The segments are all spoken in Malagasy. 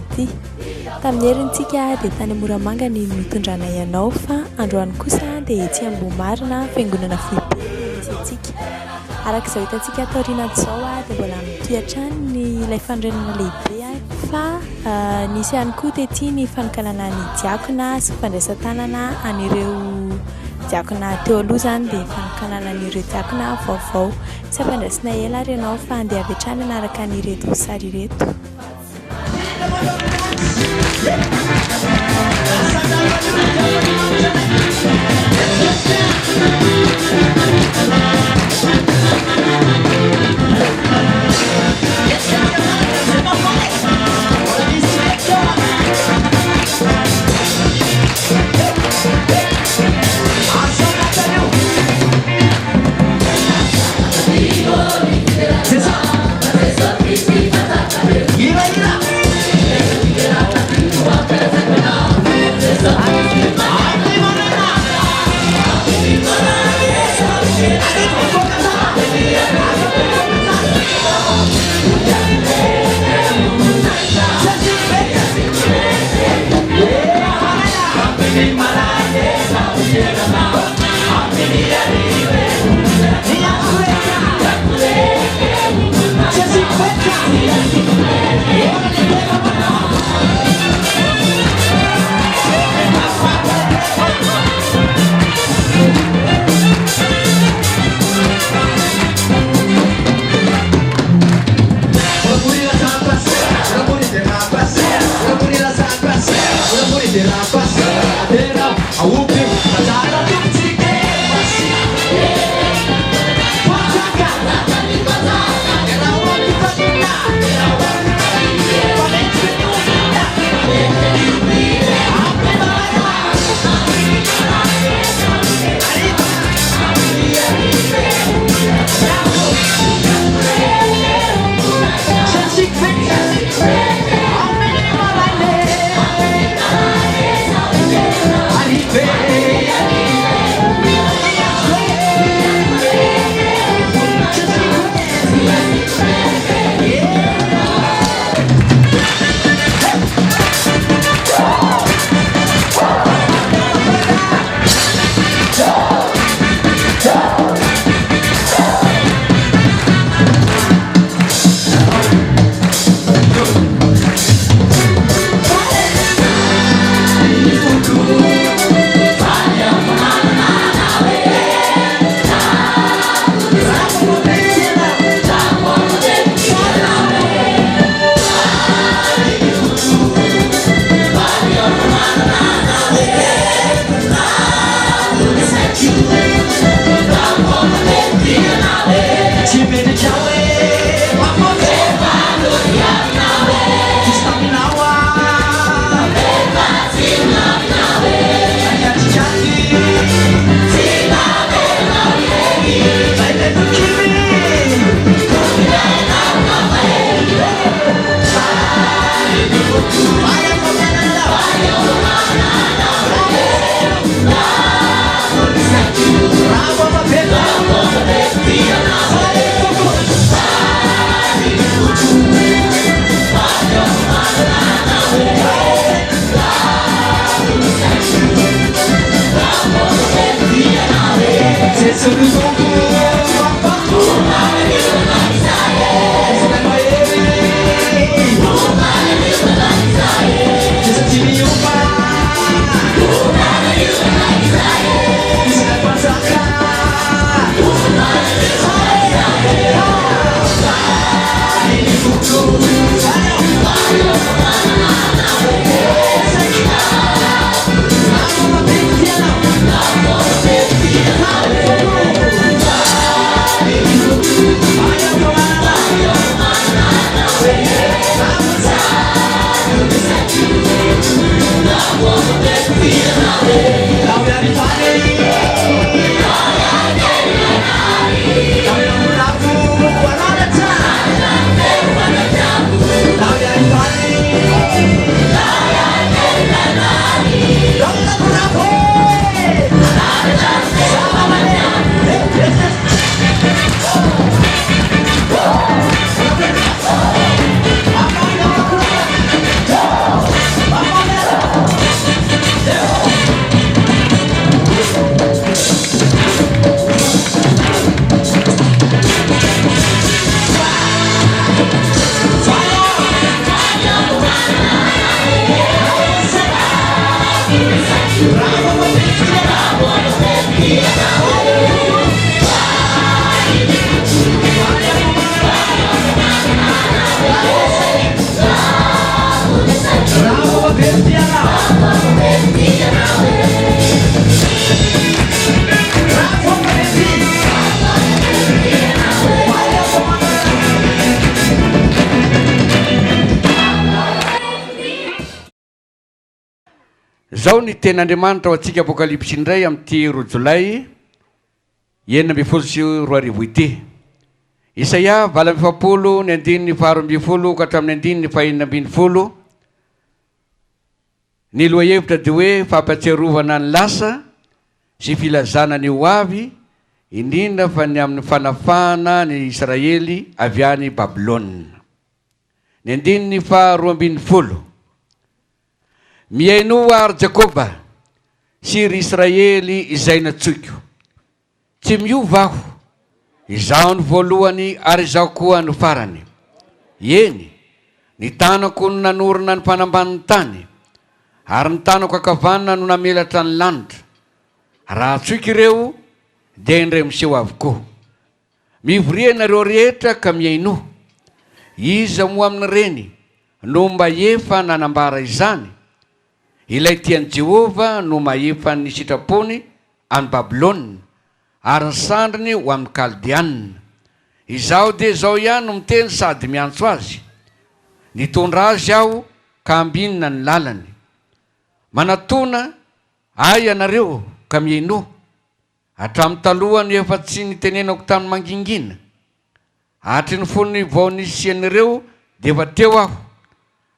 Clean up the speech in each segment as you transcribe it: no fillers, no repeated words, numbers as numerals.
androany ity. Tamin'ny heriny tsika dia tany Moramanga ny nitondranay anao fa androany kosa dia etsy Ambohimarina fiangonana foibe no misy antsika. Araka izao hitantsika ato aoriana ato izao dia mbola mitohy hatrany ny ilay fanorenana lehibe fa nisy ihany koa tety ny fanokanana ny diakona sy fandraisan-tanana an'ireo diakona teo aloha izany dia fanokanana an'ireo diakona vaovao. Tsy ampandraisina ela ary ianao fa andeha avy hatrany hanaraka an'ireto sary ireto. Izao ny tenin'Andriamanitra ho antsika Apokalypsy indray amin'ity roa jolay 2016 ity. Isaia 48 ny andininy faharoa ambin'ny folo ka hatramin'ny andininy fahenina ambin'ny folo. Ny lohahevitra dia hoe fampatsiarovana ny lasa sy filazana ny ho avy, indrindra fa ny amin'ny fanafahana ny Israely avy any Babylona. Ny andininy faha 12. Mihainoa ary Jakoba sy ry Israely izay natsoiko. Tsy miova aho. Izaho no voalohany ary izaho koa no farany. Eny, ny tanako no nanorina ny fanambanin'ny tany, ary ny tanako ankavanana no namelatra ny lanitra. Raha antsoiko ireo, dia indray miseho avokoa. Mivoria ianareo rehetra ka mihainoa. Iza moa amin'ireny no mba efa nanambara izany? Ilay tian'i Jehovah no mahefa ny sitrapony any Babylona, ary ny sandriny ho amin'ny Kaldeana. Izaho dia izao ihany no miteny sady miantso azy. Nitondra azy aho ka ambinina ny lalany. Manatòna ahy ianareo ka mihainoa. Hatramin'ny taloha no efa tsy nitenenako tamin'ny mangingina. Hatry ny fony vao nisian'ireo dia efa teo aho,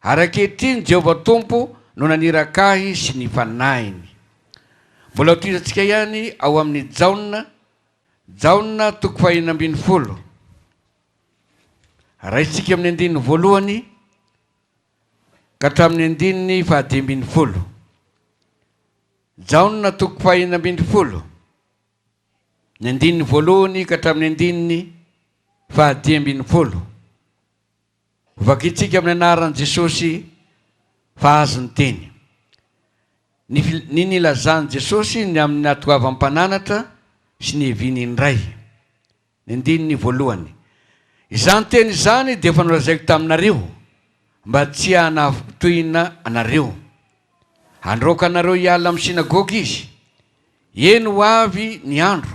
ary ankehitriny Jehovah Tompo no naniraka ahy sy ny Fanahiny. Mbola hotohizantsika ihany ao amin'ny Jaona, Jaona toko fahenina ambin'ny folo. Raisintsika amin'ny andininy voalohany ka hatramin'ny andininy fahadimy ambin'ny folo. Jaona toko fahenina ambin'ny folo. Ny andininy voalohany ka hatramin'ny andininy fahadimy ambin'ny folo. Hovakintsika amin'ny anaran'i Jesosy fa Azy ny teny. Ny ny nilazan'i Jesosy ny amin'ny nahatoavan'ny mpananatra sy ny heviany indray. Ny andininy voalohany. Izany teny izany dia efa nolazaiko taminareo, mba tsy hanafintohina anareo. Handroaka anareo hiala amin'ny synagoga izy. Eny, ho avy ny andro,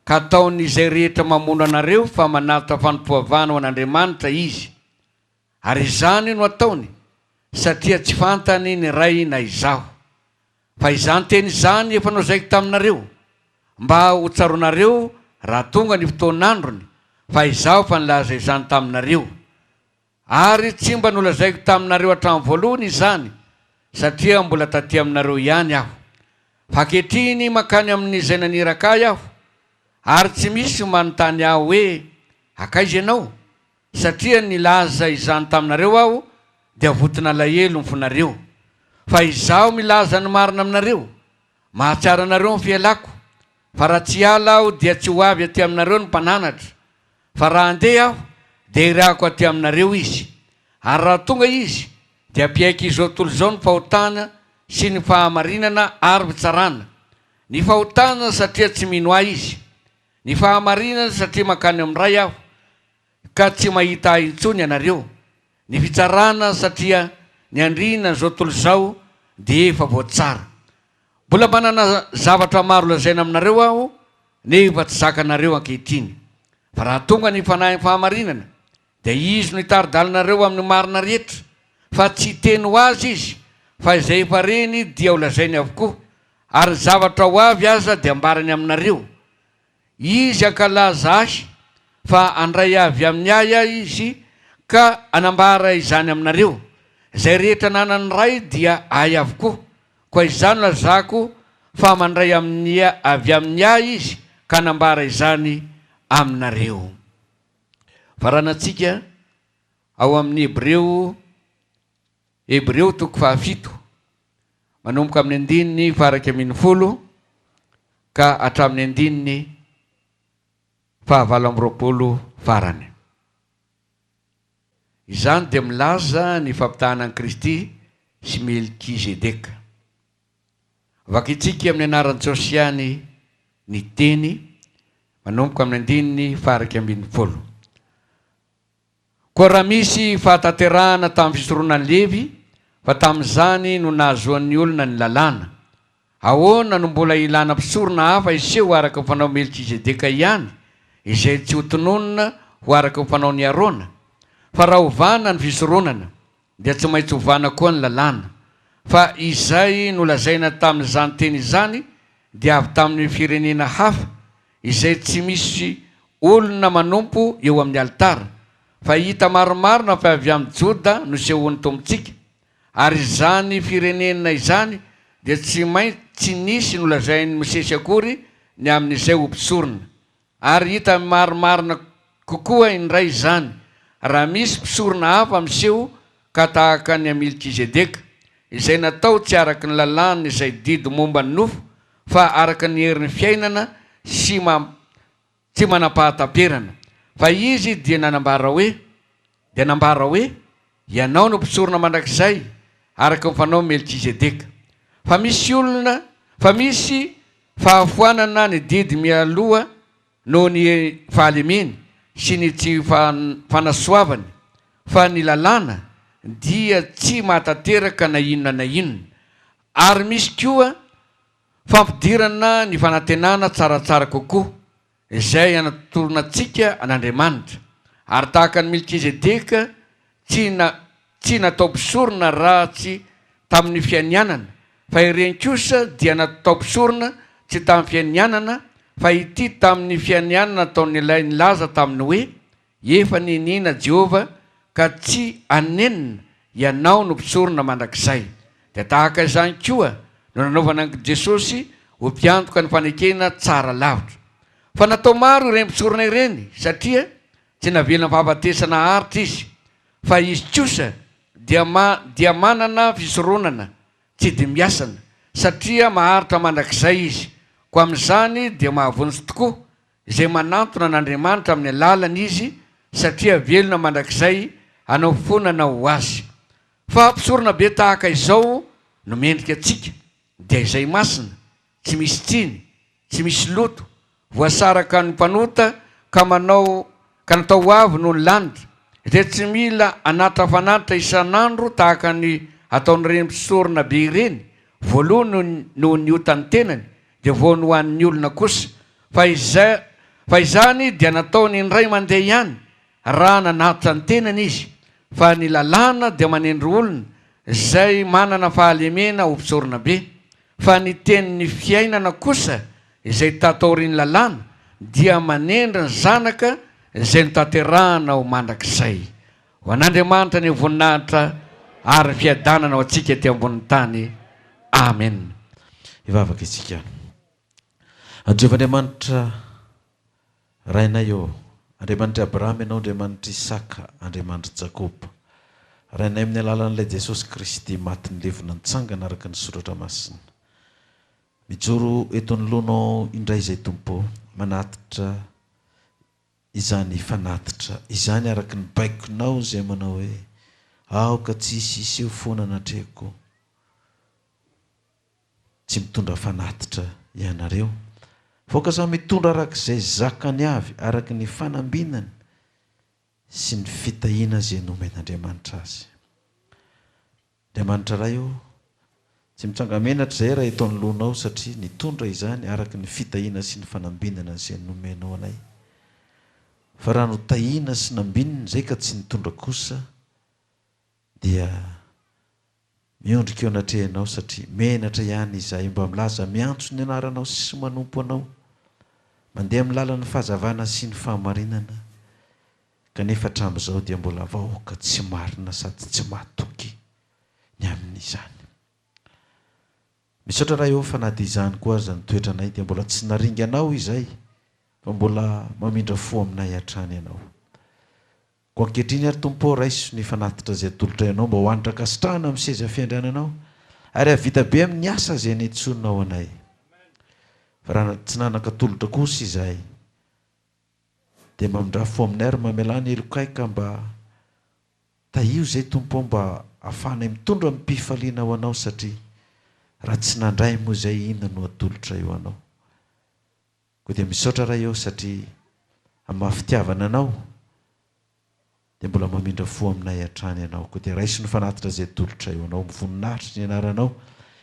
ka hataon'izay rehetra mamono anareo fa manatitra fanompoavana ho an'Andriamanitra izy. Ary izany no ataony, satria tsy fantany ny Ray na Izaho. Fa izany teny izany efa nolazaiko taminareo, mba ho tsaroanareo raha tonga ny fotoan'androny, fa Izaho efa nilaza izany taminareo. Ary tsy mba nolazaiko taminareo hatramin'ny voalohany izany, satria mbola taty aminareo ihany Aho. Fa ankehitriny mankany amin'Izay naniraka Ahy Aho, ary tsy misy manontany Ahy hoe, Hankaiza ianao? Satria nilaza izany taminareo Aho, dia voton'alahelo ny fonareo. Fa Izaho milaza ny marina aminareo, mahatsiaro anareo ny fialako, fa raha tsy hiala Aho dia tsy ho avy aty aminareo ny Mpananatra, fa raha handeha Aho, dia hirahako aty aminareo Izy. Ary raha tonga Izy, dia hampiaiky izao tontolo izao ny fahotana sy ny fahamarinana ary fitsarana, ny fahotana satria tsy mino Ahy izy, ny fahamarinana satria mankany amin'ny Ray Aho, ka tsy mahita Ahy intsony ianareo, ny fitsarana satria ny andriana izao tontolo izao dia efa voatsara. Mbola manana zavatra maro lazaina aminareo Aho, nefa tsy zakanareo ankehitriny. Fa raha tonga ny Fanahin'ny fahamarinana, dia Izy no hitari-dalanareo amin'ny marina rehetra, fa tsy hiteny ho Azy Izy, fa izay efa reny dia holazainy avokoa, ary ny zavatra ho avy aza dia hambarany aminareo. Izy hankalaza Ahy, fa handray avy amin'ny Ahy Ahy Izy ka hanambara izany aminareo. Izay rehetra ananan'ny Ray dia Ahy avokoa. Koa izany no lazako fa mandray amin'ny avy amin'ny Ahy Izy ka hanambara izany aminareo. Faranantsika ao amin'ny Hebreo, Hebreo toko fahafito, manomboka amin'ny andininy faha-11 ka hatramin'ny andininy faha-28 farany. Izany dia milaza ny fampitahana an'i Kristy sy Melkizedeka. Vakintsika amin'ny anaran'i Jesosy ihany ny teny, manomboka amin'ny andininy faha-11. Koa raha misy fahatanterahana tamin'ny fisoronan'i Levy, Fa tamin'izany no nahazoan'ny olona ny lalàna. Ahoana no mbola ilàna mpisorona hafa hiseho araka ny fanao Melkizedeka ihany, izay tsy hotononina ho araka ny fanaon'i Arona? Fa raha ovana ny fisoronana, dia tsy maintsy ovana koa ny lalàna. Fa izay nolazaina tamin'izany teny izany dia avy tamin'ny firenena hafa, izay tsy misy olona manompo eo amin'ny alitara, fa hita marimarina fa avy amin'i Joda no sehoan'ny Tompontsika, ary izany firenena izany dia tsy maintsy tsy nisy nolazain'i Mosesy akory ny amin'izay ho mpisorona. Ary hita marimarina kokoa indray izany, raha misy mpisorona hafa miseho ka tahaka an'i Amilkizedeka, izay natao tsy araka ny lalàna izay didy momba ny nofo, fa araka ny herin'ny fiainana sy tsy manam-pahataperana. Fa izy dia nanambara hoe, dia nambara hoe, Ianao no mpisorona mandrakizay, araka ny fanao Melkizedeka. Fa misy olona, fa misy fahafoanana ny didy mialoha noho ny fahalemeny sy ny tsy fanasoavany, fa ny lalàna dia tsy mahatanteraka na inona na inona. Ary misy koa fampidirana ny fanantenana tsaratsara kokoa, izay anatoronantsika an'Andriamanitra. Ary tahaka an'i Melkizedeka, tsy na tsy natao mpisorona raha tsy tamin'ny fianianana, fa ireny kosa dia natao mpisorona tsy tamin'ny fianianana, fa ity tamin'ny fianianana nataon'ilay nilaza taminy hoe, Efa niniana Jehovah ka tsy hanenina, ianao no mpisorona mandrakizay. Dia tahaka izany koa no nanaovana an'i Jesosy ho mpiantoka ny fanekena tsara lavitra. Fa natao maro ireny mpisorona ireny, satria tsy navelan'ny fahafatesana haharitra izy, fa izy kosa dia dia manana fisoronana tsy dimbiasana, satria maharitra mandrakizay izy. Koa amin'izany dia mahavonjy tokoa izay manantona an'Andriamanitra amin'ny alalany izy, satria velona mandrakizay hanao fonana ho azy. Fa mpisorona be tahaka izao no mendrika antsika, dia izay masina, tsy misy tsiny, tsy misy loto, voasaraka ny mpanota ka manao ka natao ho avy noho ny lanitra, izay tsy mila hanatitra fanatitra isan'andro tahaka ny ataon'ireny mpisorona be ireny, voalohany noho ny otan'ny tenany, dia vao ny ho an'ny olona kosa, fa izay fa izany dia nataony indray mandeha ihany raha nanatitra ny tenany izy, fa ny lalàna dia manendry olona izay manana fahalemena ho mpisorona be, fa ny tenin'ny fiainana kosa izay tato aorian'ny lalàna dia manendry ny Zanaka izay notanterahana ho mandrakizay. Ho an'Andriamanitra ny voninahitra ary ny fiadanana ho antsika ety ambonin'ny tany. Amen. Hivavaka isika. Jehovah Andriamanitra Rainay ô, Andriamanitr'i Abrahama Ianao, Andriamanitr'i Isaka, Andriamanitr'i Jakoba. Rainay amin'ny alalan'ilay Jesosy Kristy maty nilevina nitsangana araka ny Soratra Masina. Mijoro eto anoloanao indray izay Tompo ô, manatitra izany fanatitra izany araka ny baikonao izay manao hoe, Aoka tsy hisy hiseho foana anatrehako. Tsy mitondra fanatitra ianareo. Fa samy mitondra araka izay zakany avy, araka ny fanambinany sy ny fitahiana izay nomen'Andriamanitra azy. Andriamanitra Ray ô, tsy mitsanga-menatra izahay raha eto anoloanao satria nitondra izany araka ny fitahiana sy ny fanambinana izay nomenao anay. Fa raha notahiana sy nambinina izay ka tsy nitondra kosa dia Miondrika eo anatrehanao satria menatra ihany izahay mba milaza miantso ny anaranao sy manompo anao, mandeha amin'ny lalan'ny fahazavana sy ny fahamarinana, kanefa hatramin'izao dia mbola vahoaka tsy marina sady tsy mahatoky ny amin'izany. Misaotra Ray ô fa na dia izany koa aza ny toetranay dia mbola tsy naringanao izay fa mbola mamindra fo aminay hatrany Ianao. Koa ankehitriny ary Tompo ô, raiso ny fanatitra izay atolotray Anao mba ho hanitra ankasitrahana amin'ny seza fiandriananao, ary hahavita be amin'ny asa izay niantsoanao anay. Fa raha tsy nanan-katolotra kosa izahay, dia mamindrà fo aminay ary mamelà ny helokay ka mba tahio izay Tompo ô mba hahafahanay mitondra amim-pifaliana ho Anao satria raha tsy nandray moa izay inona no atolotray ho Anao. Koa dia misaotra Ray ô satria amin'ny maha fitiavana Anao. Dia mbola mamindra fo aminay hatrany Ianao. Koa dia raiso ny fanatitra izay atolotray ho Anao, voninahitry ny Anaranao,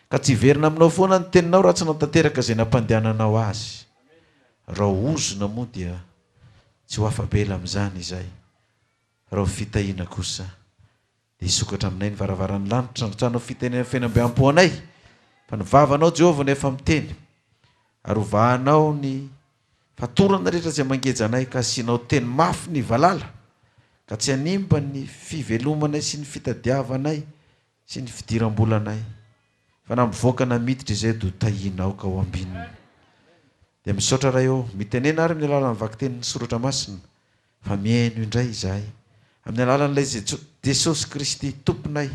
ka tsy hiverina aminao foana ny Teninao raha tsy nantanteraka izay nampandehananao azy. Raha ho ozona moa dia tsy ho afa-bela amin'izany izahay. Raha ho fitahiana kosa dia hisokatra aminay ny varavaran'ny lanitra, handrotsahanao fitahiana feno ambiampo anay. Fa ny vavanao, Jehovah, no efa miteny, ary hovahanao ny fatorana rehetra izay mangeja anay, ka hasianao teny mafy ny valala, ka tsy hanimba ny fivelomanay sy ny fitadiavanay sy ny fidiram-bolanay, fa na mivoaka na miditra izay dia ho tahianao ka ho ambinina. Dia misaotra Ray ô, mitenena ary amin'ny alalan'ny vakitenin'ny Soratra Masina, Fa mihaino indray izahay, amin'ny alalan'ilay Jesosy Kristy Tomponay,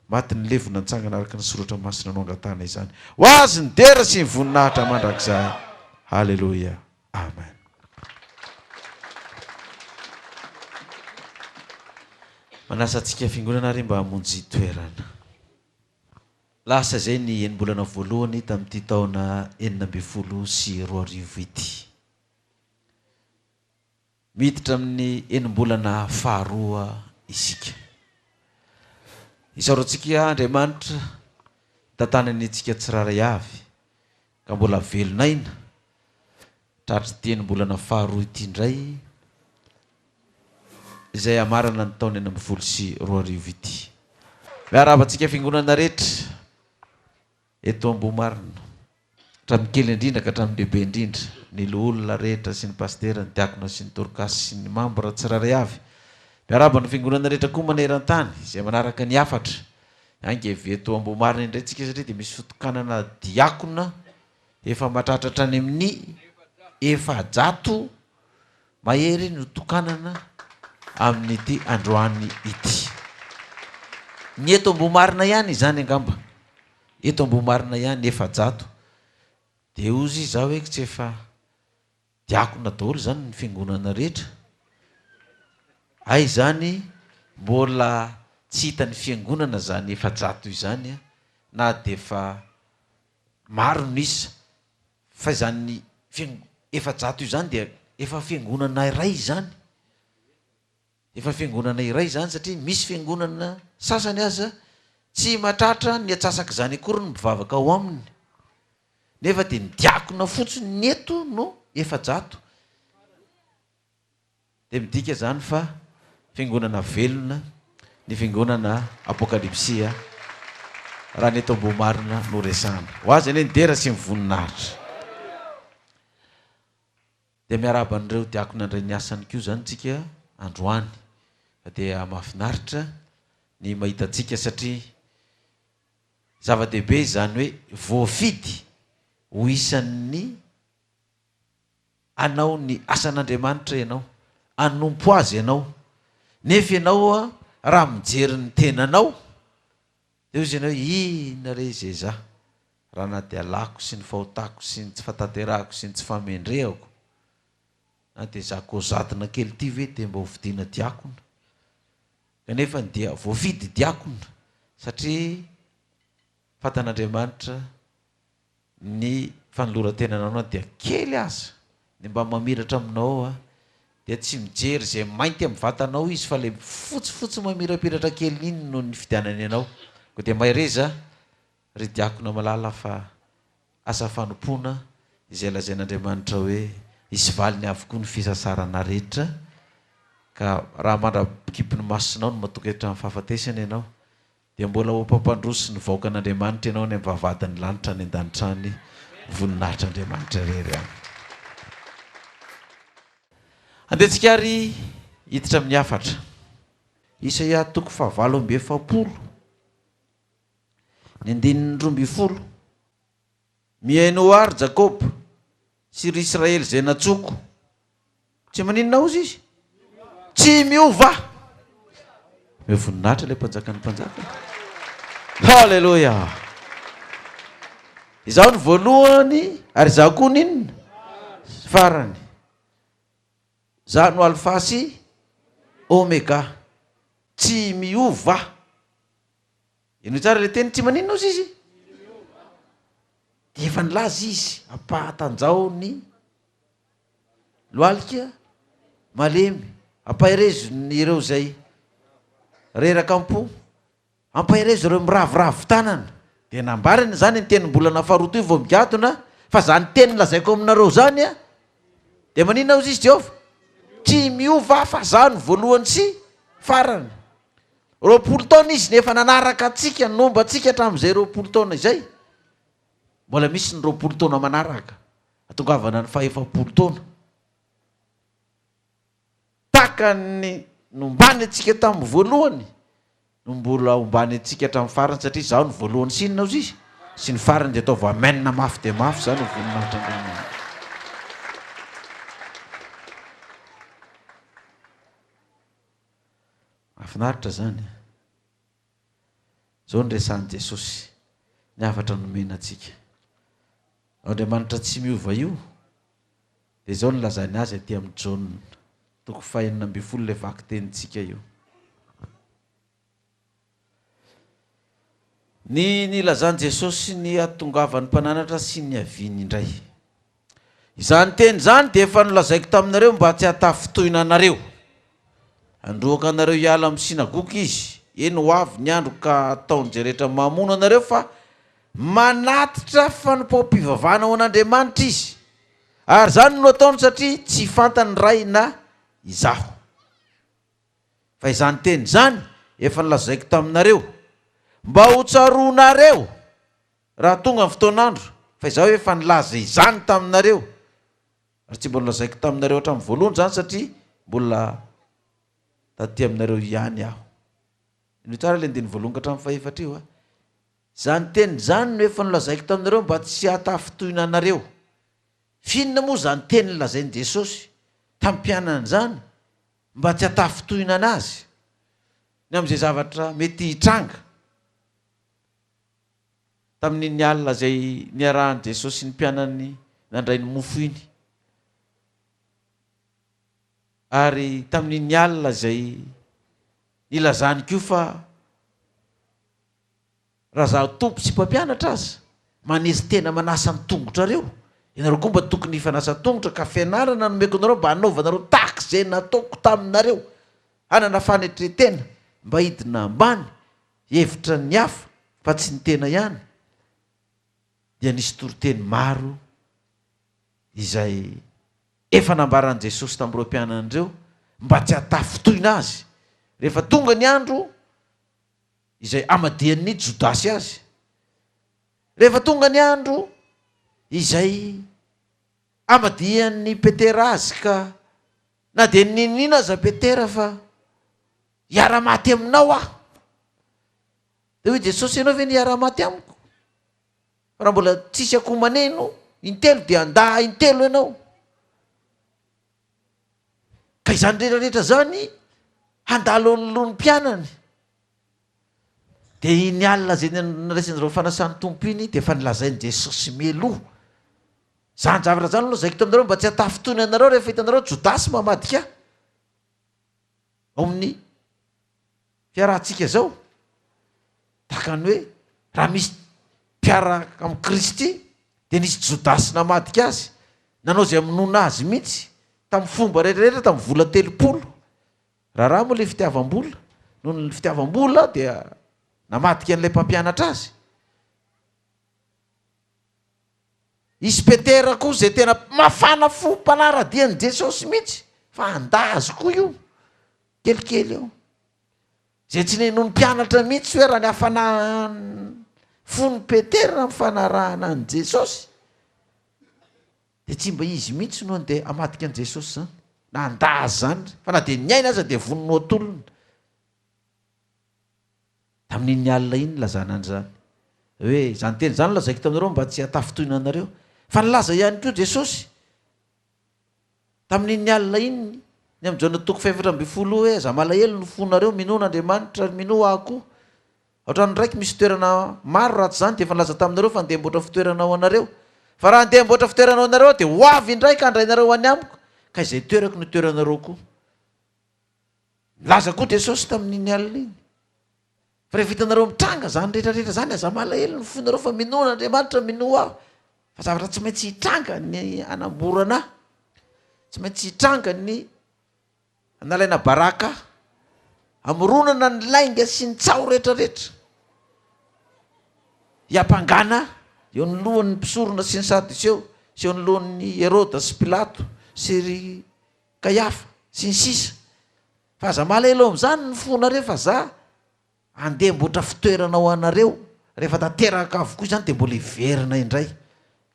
maty nilevina nitsangana araka ny Soratra Masina no angatahana izany. Ho Azy ny dera sy ny voninahitra mandrakizay. Haleloia. Amen. Manasa antsika Fiangonana ary mba hamonjy toerana. Lasa izay ny enim-bolana voalohany tamin'ity taona 2016 ity. Miditra amin'ny enim-bolana faharoa isika. Isaorantsika Andriamanitra nitantanany antsika tsirairay avy ka mbola velon'aina tratr'ity enim-bolana faharoa ity indray izay hamarana ny taona 2016 ity. Miarahaba antsika fiangonana rehetra eto Ambohimarina. Hatramin'ny kely indrindra ka hatramin'ny lehibe indrindra, ny loholona rehetra sy ny pasitera, ny diakona sy ny dorkasy sy ny mambra tsirairay avy. Miarahaba ny fiangonana rehetra koa maneran-tany izay manaraka ny hafatra. Ainga avy eto Ambohimarina indray tsika satria dia misy fitokanana diakona efa mahatratra hatrany amin'ny 400 mahery no tokanana amin'ity androany ity. Ny eto Ambohimarina ihany izany angamba. Eto Ambohimarina ihany 400. Dia hozy izaho hoe tsy efa diakona daholo izany ny fiangonana rehetra? Hay izany mbola tsy hitan'ny fiangonana izany 400 izany na dia efa maro ny isa. Fa izany 400 izany dia efa fiangonana iray izany. Efa fiangonana iray izany satria misy fiangonana sasany aza tsy mahatratra ny atsasak'izany akory ny mpivavaka ao aminy. Nefa dia ny diakona fotsiny ny eto no 400. Dia midika izany fa fiangonana velona ny fiangonana Apokalypsy raha ny eto Ambohimarina no resahana. Ho azy anie ny dera sy ny voninahitra. Dia miarahaba an'ireo diakona handray ny asany koa izany tsika androany. Fa dia mahafinaritra ny mahita antsika satria zava-dehibe izany hoe voafidy ho isan'ny hanao ny asan'Andriamanitra ianao, hanompo Azy ianao. Nefa ianao raha mijery ny tenanao dia hoy izy ianao hoe inona re izay za? Raha na dia alako sy ny fahotako sy ny tsy fahatanterahako sy ny tsy fahamendrehako, na dia za kozadina kely ity ve dia mba ho fidiana diakona? Kanefa ny dia voafidy diakona satria fantan'Andriamanitra ny fanoloran-tenanao na dia kely aza ny mba mamiratra aminao dia tsy mijery izay mainty amin'ny vatanao izy fa ilay fotsifotsy mamirapiratra kely iny no nifidianany anao. Koa dia mahereza Ry diakona malala fa asa fanompoana izay lazain'Andriamanitra hoe hisy valiny avokoa ny fisasarana rehetra ka raha mandra-pikipy ny masonao no matoky hatramin'ny fahafatesana ianao dia mbola ho mpampandroso ny vahoakan'Andriamanitra ianao any amin'ny vavahadin'ny lanitra any an-danitra any voninahitr'Andriamanitra irery ihany. Andeha tsika ary hiditra amin'ny hafatra. Isaia toko faha-48. Ny andininy 12, Mihainoa ahy, ry Jakoba, sy ry Israely izay nantsoiko. Tsy maninona hozy izy? Tsy miova! Omeo voninahitra ilay Mpanjakan'ny mpanjaka. Haleloia! Izaho ny voalohany ary izaho koa ny inona? Farany. Izaho no Alfa sy Omega. Tsy miova. Henoy tsara ilay teny, tsy maninona ozy izy? Dia efa nilaza izy, ampahatanjaho ny lohalika malemy, ampaherezo ny ireo izay. reraka am-po, ampaherezo ireo miraviravy tanana. Dia nambarany izany ny tenim-bolana faharoa toy vao migadona, fa izany teny lazaiko aminareo izany a, dia maninona hozy izy Jehovah? Tsy miova fa izaho no voalohany sy farany. 20 taona izy no efa nanaraka antsika, nomba antsika hatramin'izay 20 taona izay. Mbola misy ny 20 taona manaraka, hatongavana ny fahefapolo taona. Tahaka ny nombany antsika tamin'ny voalohany no mbola hombany antsika hatramin'ny farany satria izaho no voalohany sy inona ozy izy? Sy ny farany dia ataovy amen mafy dia mafy izany ho voninahitr'Andriamanitra. Mahafinaritra izany an! Izao no resahin'i Jesosy, ny hafatra nomena antsika. Andriamanitra tsy miova io dia izao no nilazany azy aty amin'ny Jaona, toko fahenina ambin'ny folo ilay vakitenintsika io. Ny nilazan'i Jesosy ny hahatongavan'ny mpananatra sy ny niaviany indray. Izany teny izany dia efa nolazaiko taminareo mba tsy hahatafintohina anareo. Handroaka anareo hiala amin'ny synagoga izy, eny ho avy ny andro ka hataon'izay rehetra mamono anareo fa manatitra fanompoam-pivavahana ho an'Andriamanitra izy. Ary izany no ataony satria tsy fantany Ray na Izaho. Fa izany teny izany efa nolazaiko taminareo, mba hotsaroanareo raha tonga ny fotoan'andro, fa Izaho efa nilaza izany taminareo, ary tsy mba nolazaiko taminareo hatramin'ny voalohany izany, satria mbola taty aminareo ihany Aho. Henoy tsara ilay andininy voalohany ka hatramin'ny fahefatra io a. Izany teny izany no efa nolazaiko taminareo mba tsy hahatafintohina anareo. F'inona moa izany teny nolazain'i Jesosy tamin'ny mpianany izany mba tsy hahatafintohinana azy ny amin'izay zavatra mety hitranga tamin'iny alina izay niarahan'i Jesosy sy ny mpianany nandray ny mofo iny, ary tamin'iny alina izay nilazany koa fa Raha zaho Tompo sy Mpampianatra aza maneso tena manasa ny tongotrareo, ianareo koa mba tokony hifanasa tongotra, ka fianarana nomeko anareo mba hanaovanareo tahaka izay nataoko taminareo, hanana fanetren-tena, mba hidina ambany, hihevitra ny hafa fa tsy ny tena ihany, dia nisy toriteny maro izay efa nambaran'i Jesosy tamin'ireo mpianany ireo mba tsy hahatafintohina azy rehefa tonga ny andro izay hamadihan'i Jodasy azy. Rehefa tonga ny andro izay hamadihan'i Petera azy ka na dia niniana aza Petera fa hiara-maty aminao aho. Dia hoy Jesosy, ianao ve ny hiara-maty amiko? Fa raha mbola tsisy akoho maneno intelo dia handà intelo ianao. Ka izany rehetra rehetra izany handalo anoloan'ny mpianany. Dia iny alina izay niraisan'izareo fanasan'ny Tompo iny dia efa nolazain'i Jesosy mialoha. Izany zavatra izany no lazaiko taminareo mba tsy hatafintohina anareo rehefa hitanareo Jodasy mamadika ahy. Ao amin'ny fiarahantsika izao, tahaka ny hoe raha misy mpiaraka amin'i Kristy dia nisy Jodasy namadika azy, nanao izay hamonoana azy mihitsy, tamin'ny fomba rehetra rehetra, tamin'ny vola 30. Raharaha moa ilay fitiavam-bola, noho ny fitiavam-bola dia namadika an'ilay mpampianatra azy. Hisy Petera koa izay tena mafana fo mpanara-dia an'i Jesosy mihitsy fa handà azy koa io kelikely eo. Izay tsy nenoin'ny mpianatra mihitsy hoe raha ny hafanan'ny fon'i Petera amin'ny fanarahana an'i Jesosy dia tsy mba izy mihitsy no handeha hamadika an'i Jesosy izany na handà azy izany fa na dia ny aina aza dia vonona ho atolony. Tamin'iny alina iny nilazana an'izany. Hoe, izany teny izany no lazaiko taminareo mba tsy hahatafintohina anareo. Fa nilaza ihany koa Jesosy, tamin'iny alina iny, ny amin'i Jaona toko faha-14 hoe, Aza malahelo ny fonareo, minoa an'Andriamanitra ary minoa Ahy koa. Ao an-tranon'ny Raiko misy toerana maro, raha tsy izany dia efa nilaza taminareo fa handeha hamboatra fitoerana ho anareo. Fa raha handeha hamboatra fitoerana ho anareo Aho, dia ho avy indray ka handray anareo ho any Amiko, ka izay toerako no hitoeranareo koa. Nilaza koa Jesosy tamin'iny alina iny, fa rehefa hitanareo mitranga izany rehetra rehetra izany, aza malahelo ny fonareo fa minoa an'Andriamanitra, minoa Aho. Fa zavatra tsy maintsy hitranga ny hanamborana ahy, tsy maintsy hitranga ny hanalaina baraka ahy. Hamoronana ny lainga sy ny tsaho rehetrarehetra. Hiampangana eo anoloan'ny mpisorona sy ny Sadoseo sy eo anoloan'i Heroda sy Pilato sy ry Kaiafa sy ny sisa. Fa aza malahelo amin'izany ny fonareo fa za Andeha hamboatra fitoerana ho anareo, rehefa tanteraka avokoa izany dia mbola hiverina indray.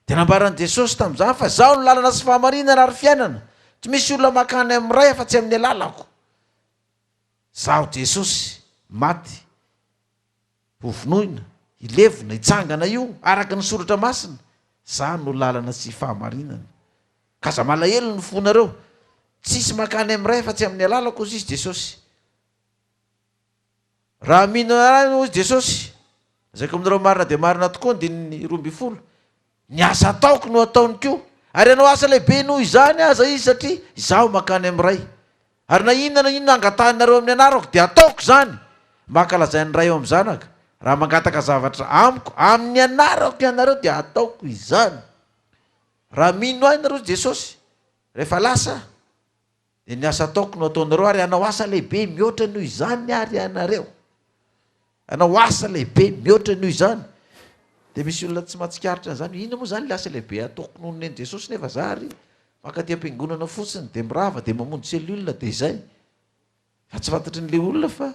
Dia nambaran'i Jesosy tamin'izany fa Izaho no lalana sy fahamarinana ary fiainana, tsy misy olona mankany amin'ny Ray afa-tsy amin'ny alalako. Izaho Jesosy, maty, hovonoina, hilevina, hitsangana io, araka ny Soratra Masina, Izaho no lalana sy fahamarinana. Ka aza malahelo ny fonareo, tsisy mankany amin'ny Ray afa-tsy amin'ny alalako, hoy Jesosy. Raha mino Ahy, hoy Jesosy, lazaiko aminareo marina dia marina tokoa, andininy 12, ny asa ataoko no ataony koa, ary hanao asa lehibe noho izany aza izy, satria Izaho mankany amin'ny Ray. Ary na inona na inona angatahinareo amin'ny anarako, dia hataoko izany, mba hankalazain'ny Ray ao amin'ny Zanaka. Raha mangataka zavatra amiko amin'ny anarako ianareo, dia hataoko izany. Raha mino Ahy nareo, hoy Jesosy, rehefa lasa Aho, Dia ny asa ataoko no ataonareo, ary hanao asa lehibe mihoatra noho izany ary ianareo. Hanao asa lehibe mihoatra noho izany. Dia misy olona tsy mahatsikaritra an'izany. Inona moa izany ilay asa lehibe ataoko noho ny nen'i Jesosy nefa za ary mankaty am-piangonana fotsiny dia mirava dia mamonjy cellule dia izay. Fa tsy fantatry n'ilay olona fa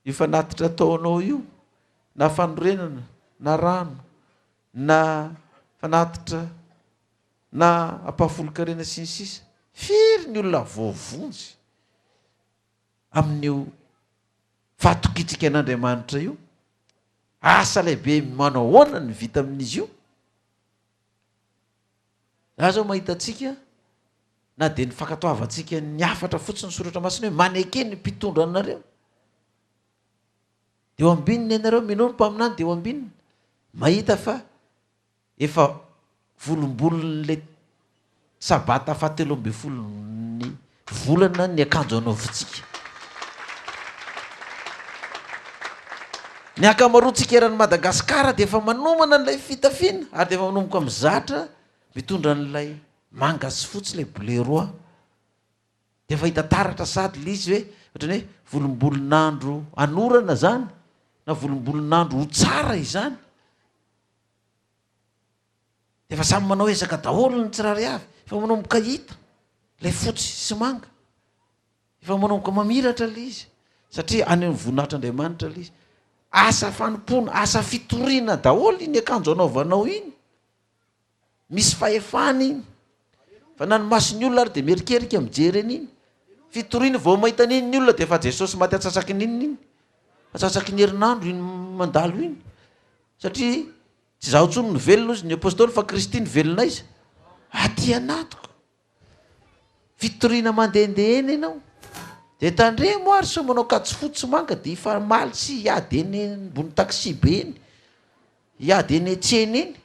io fanatitra ataonao io na fanorenana na rano na fanatitra na ampahafolon-karena sy ny sisa Firy ny olona voavonjy amin'io fahatokiantsika an'Andriamanitra io? Asa lehibe manao ahoana ny vita amin'izy io? Za zao mahita antsika na dia ny fankatoavantsika ny hafatra fotsiny soratra masina hoe maneke ny mpitondra anareo dia eo ambinina ianareo, minoa ny mpaminany dia eo ambinina, mahita fa Efa volombolon'ilay sabata fahatelo ambin'ny folon'ny volana ny akanjo anaovintsika. Ny ankamaroantsika eran'i Madagasikara dia efa manomana an'ilay fitafiana ary dia efa manomboka mizatra mitondra an'ilay manga sy fotsy, ilay bleu roi. Dia efa hita taratra sady ilay izy hoe ohatran'ny hoe volombolon'andro hanorana izany na volombolon'andro ho tsara izany. Dia efa samy manao ezaka daholo ny tsirairay avy, efa manomboka hita ilay fotsy sy manga, efa manomboka mamiratra ilay izy, satria any amin'ny voninahitr'Andriamanitra ilay izy. Asa fanompoana, asa fitoriana daholo iny akanjo anaovanao iny. Misy fahefana iny. Fa na ny mason'ny olona ary dia mierikerika mijery an'iny. Fitoriana vao mahita an'iny ny olona dia efa Jesosy maty antsasaky ny inona iny? Antsasaky ny herinandro iny mandalo iny. Satria tsy izaho intsony no velona hozy ny apostoly fa Kristy no velona aiza? Aty anatiko. Fitoriana mandehandeha eny ianao. Dia tandremo ary sao manao kajy fotsy manga dia hifamaly sy hiady eny ambony taxi be eny. Hiady eny an-tsena eny.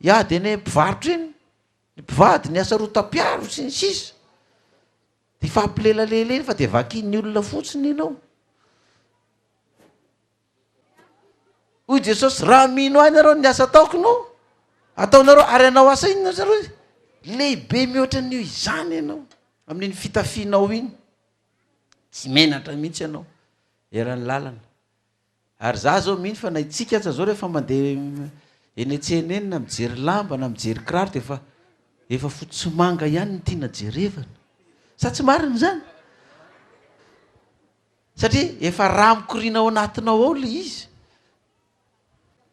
Hiady eny mpivarotra eny. Ny mpivady, ny hasarotam-piaro sy ny sisa. Dia hifampilelalela eny fa dia vakian'ny olona fotsiny ianao. Hoy Jesosy, raha mino ahy nareo, ny asa ataoko no ataonareo, ary hanao asa inona zareo? Lehibe mihoatra an'io izany ianao, amin'iny fitafianao iny. Tsy menatra mihitsy ianao, eran'ny lalana. Ary za zao mino fa na itsika aza zao rehefa mandeha eny an-tsena eny na mijery lamba na mijery kiraro dia efa efa fotsy sy manga ihany no tiana jerevana. Sa tsy marina izany? Satria efa rà mikoriana ao anatinao ao ilay izy.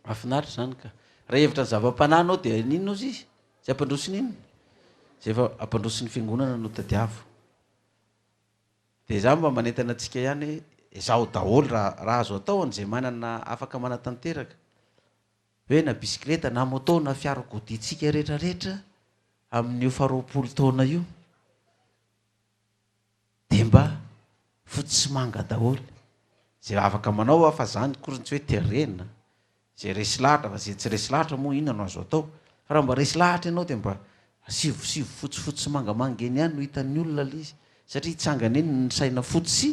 Mahafinaritra izany ka. Raha hevitra ny zava-panahy anao dia n'inona ozy izy? Tsy hampandroso n'inona? Izay efa hampandroso ny fiangonana no tadiavo. Dia izaho mba manentana antsika ihany hoe ezaho daholo raha raha azo atao an'izay manana afaka manatanteraka hoe na bisikileta na moto na fiarakodia-tsika rehetra rehetra amin'io faha roapolo taona io. Dia mba fotsy sy manga daholo. Izay afaka manao aho fa zany akory tsy hoe terena. Izay resy lahatra fa izay tsy resy lahatra moa inona no azo atao. Fa raha mba resy lahatra ianao dia mba asivosivo fotsifotsy sy mangamanga eny ihany no hitan'ny olona ilay izy. Satria hitsangana eny ny saina fotsy sy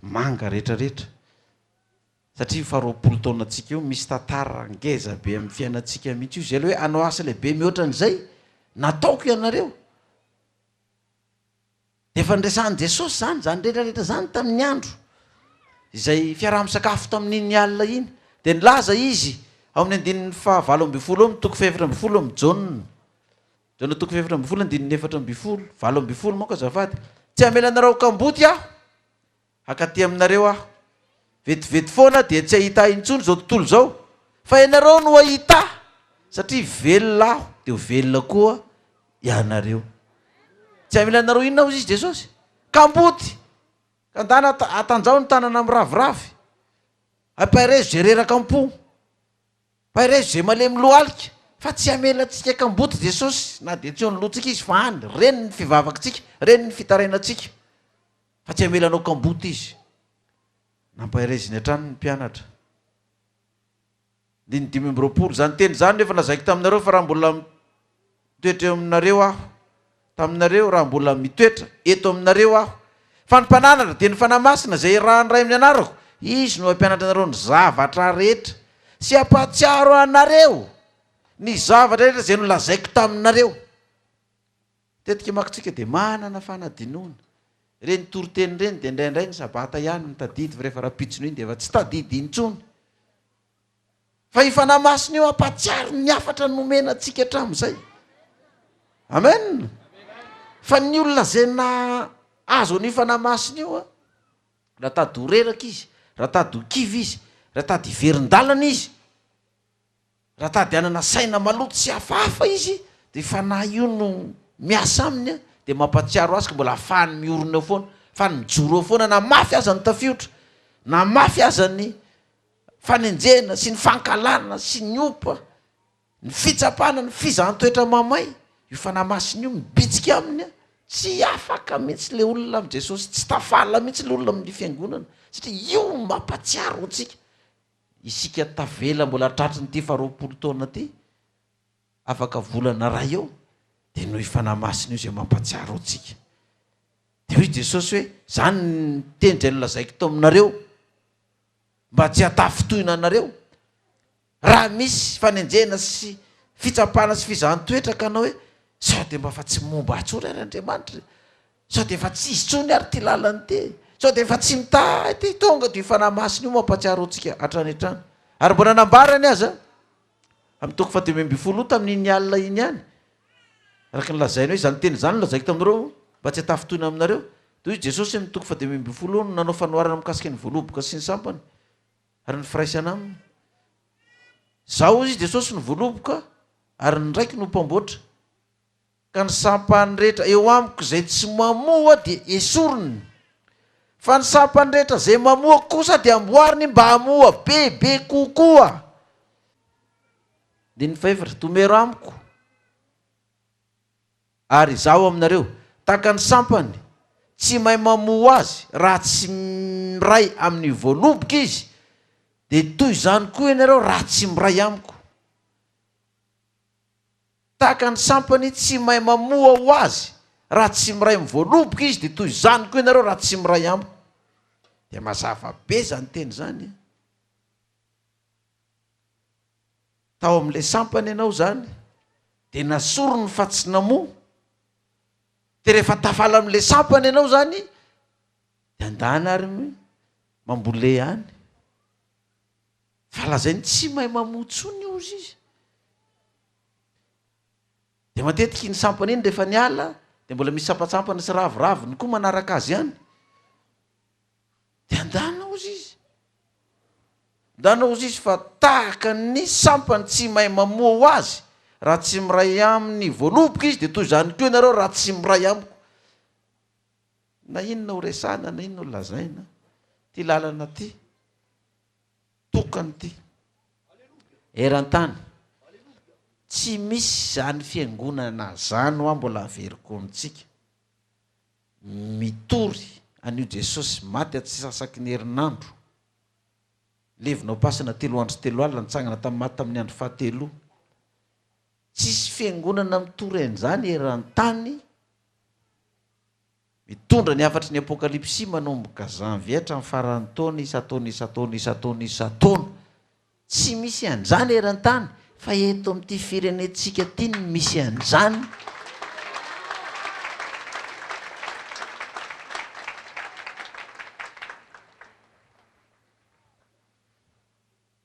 manga rehetrarehetra. Satria io faha 20 taonantsika io misy tantara ngeza be amin'ny fiainantsika mihitsy io. Izay ilay hoe hanao asa lehibe mihoatra an'izay nataoko ianareo. Dia efa niresahan'i Jesosy izany, izany rehetra rehetra izany tamin'ny andro izay fiaraha-misakafo tamin'iny alina iny. Dia nilaza Izy ao amin'ny andininy faha 18 ao amin'ny toko fahefatra ambinifolo amin'ny Jaona. Jaona toko fahefatra ambinifolo andininy 14, 18 manko azafady. Tsy hamela anareo ho kamboty Aho, Hankaty aminareo aho. Vetivety foana dia tsy hahita ahy intsony izao tontolo izao, fa ianareo no hahita ahy, satria velona aho, dia ho velona koa ianareo. Tsy hamela anareo inona hozy izy Jesosy? Kamboty! Ka ndana atanjaho ny tanana miraviravy. Ampaherezo izay reraka am-po. Ampaherezo izay malemy lohalika. Fa tsy hamela antsika kamboty Jesosy, na dia tsy eo anoloantsika Izy, fa any, reny ny fivavakintsika, reny ny fitarainantsika. Fa tsy hamela anao kamboty izy. Nampahereziny hatrany ny mpianatra. Andininy 25, Izany teny izany no efa lazaiko taminareo, fa raha mbola mitoetra eo aminareo Aho, taminareo, raha mbola mitoetra eto aminareo Aho. Fa ny Mpananatra, dia ny Fanahy Masina, izay irahan'ny Ray amin'ny anarako, Izy no hampianatra anareo ny zavatra rehetra, sy hampahatsiaro anareo ny zavatra rehetra izay nolazaiko taminareo. Matetika manko tsika dia manana fanadinoana. Ireny toriteny ireny dia indraindray ny sabata ihany no tadidy fa rehefa rahampitsony iny dia efa tsy tadidy intsony. Fa io Fanahy Masina io hampahatsiaro ny hafatra nomena antsika hatramin'izay. Amen. Fa ny olona izay nahazo an'io Fanahy Masina io, raha tady ho reraka izy, raha tady ho kivy izy, raha tady hiverin-dalana izy, Raha tady hanana saina maloto sy hafahafa izy dia io fanahy io no miasa aminy dia mampahatsiaro azy ka mbola ahafahany miorina eo foana, ahafahany mijoro eo foana na mafy aza ny tafiotra, na mafy aza ny fanenjehana sy ny fankahalana sy ny ompa, ny fitsapana, ny fizahan-toetra mamay, io fanahy masina io mibitsika aminy, tsy afaka mihitsy le olona amin'i Jesosy, tsy tafala mihitsy le olona amin'ny fiangonana satria io no mampahatsiaro antsika. Isika tavela mbola tratrin'ity faha 20 taona ity, afaka volana iray eo, dia noho io Fanahy Masina io izay mampahatsiaro antsika. Dia hoy Jesosy hoe, Izany ny teny izay nolazaiko tao aminareo, mba tsy hatafintohina anareo. Raha misy fanenjehana sy fitsapana sy fizahan-toetra ka hanao hoe, Sao dia mba fa tsy momba ahy intsony ary Andriamanitra e? Sao dia efa tsy izy intsony ary ity lalana ity e? Sao dia efa tsy mitaha ity? Tonga dia io Fanahy Masina io mampahatsiaro antsika hatrany hatrany. Ary mbola nambarany aza, amin'ny toko fahadimy ambinifolo io tamin'iny alina iny ihany, araka ny lazainy hoe, izany teny izany no lazaiko taminareo mba tsy hatafintohina aminareo. Dia hoy Jesosy amin'ny toko fahadimy ambinifolo io no nanao fanoharana mikasika ny voaloboka sy ny sampany ary ny firaisana aminy. Izaho, hoy Jesosy, no voaloboka ary ny Raiko no mpamboatra. Ka ny sampany rehetra eo amiko izay tsy mamoa dia esoriny, fa ny sampany rehetra izay mamoa kosa dia amboariny mba hamoa bebe kokoa. Andininy fahefatra, Tomero amiko, ary izaho aminareo, tahaka ny sampany tsy mahay mamoa ho azy raha tsy miray amin'ny voaloboka izy, dia toy izany koa ianareo raha tsy miray amiko. Tahaka ny sampany tsy mahay mamoa ho azy raha tsy miray amin'ny voaloboka izy dia toy izany koa ianareo raha tsy miray amiko. Dia mazava be izany teny izany. Tao amin'ilay sampana ianao izany dia nasoriny fa tsy namoa. Dia rehefa tafala amin'ilay sampana ianao izany dia andana ary mambole any. Fa lazainy tsy mahay mamoa intsony ozy izy. Dia matetika iny sampana iny rehefa niala dia mbola misy sampantsampana sy raviraviny koa manaraka azy ihany. Dia andana ozy izy. Andana ozy izy fa tahaka ny sampany tsy mahay mamoa ho azy raha tsy miray amin'ny voaloboka izy dia toy izany koa ianareo raha tsy miray amiko. Na inona ho resahina na inona ho lazaina, ity lalana ity. Tokana ity. Eran-tany. Tsy misy izany fiangonana zany hoa mbola averiko amintsika. Mitory an'io Jesosy maty atsisasaky ny herinandro. Levona ao am-pasana telo andro sy telo alina, nitsangana tamin'ny maty tamin'ny andro fahatelo. Tsisy fiangonana mitory an'izany eran-tany. Mitondra ny hafatry ny Apokalypsy manomboka janvier hatramin'ny faran'ny taona isan-taona isan-taona isan-taona isan-taona. Tsy misy an'izany eran-tany fa eto amin'ity firenentsika ity no misy an'izany.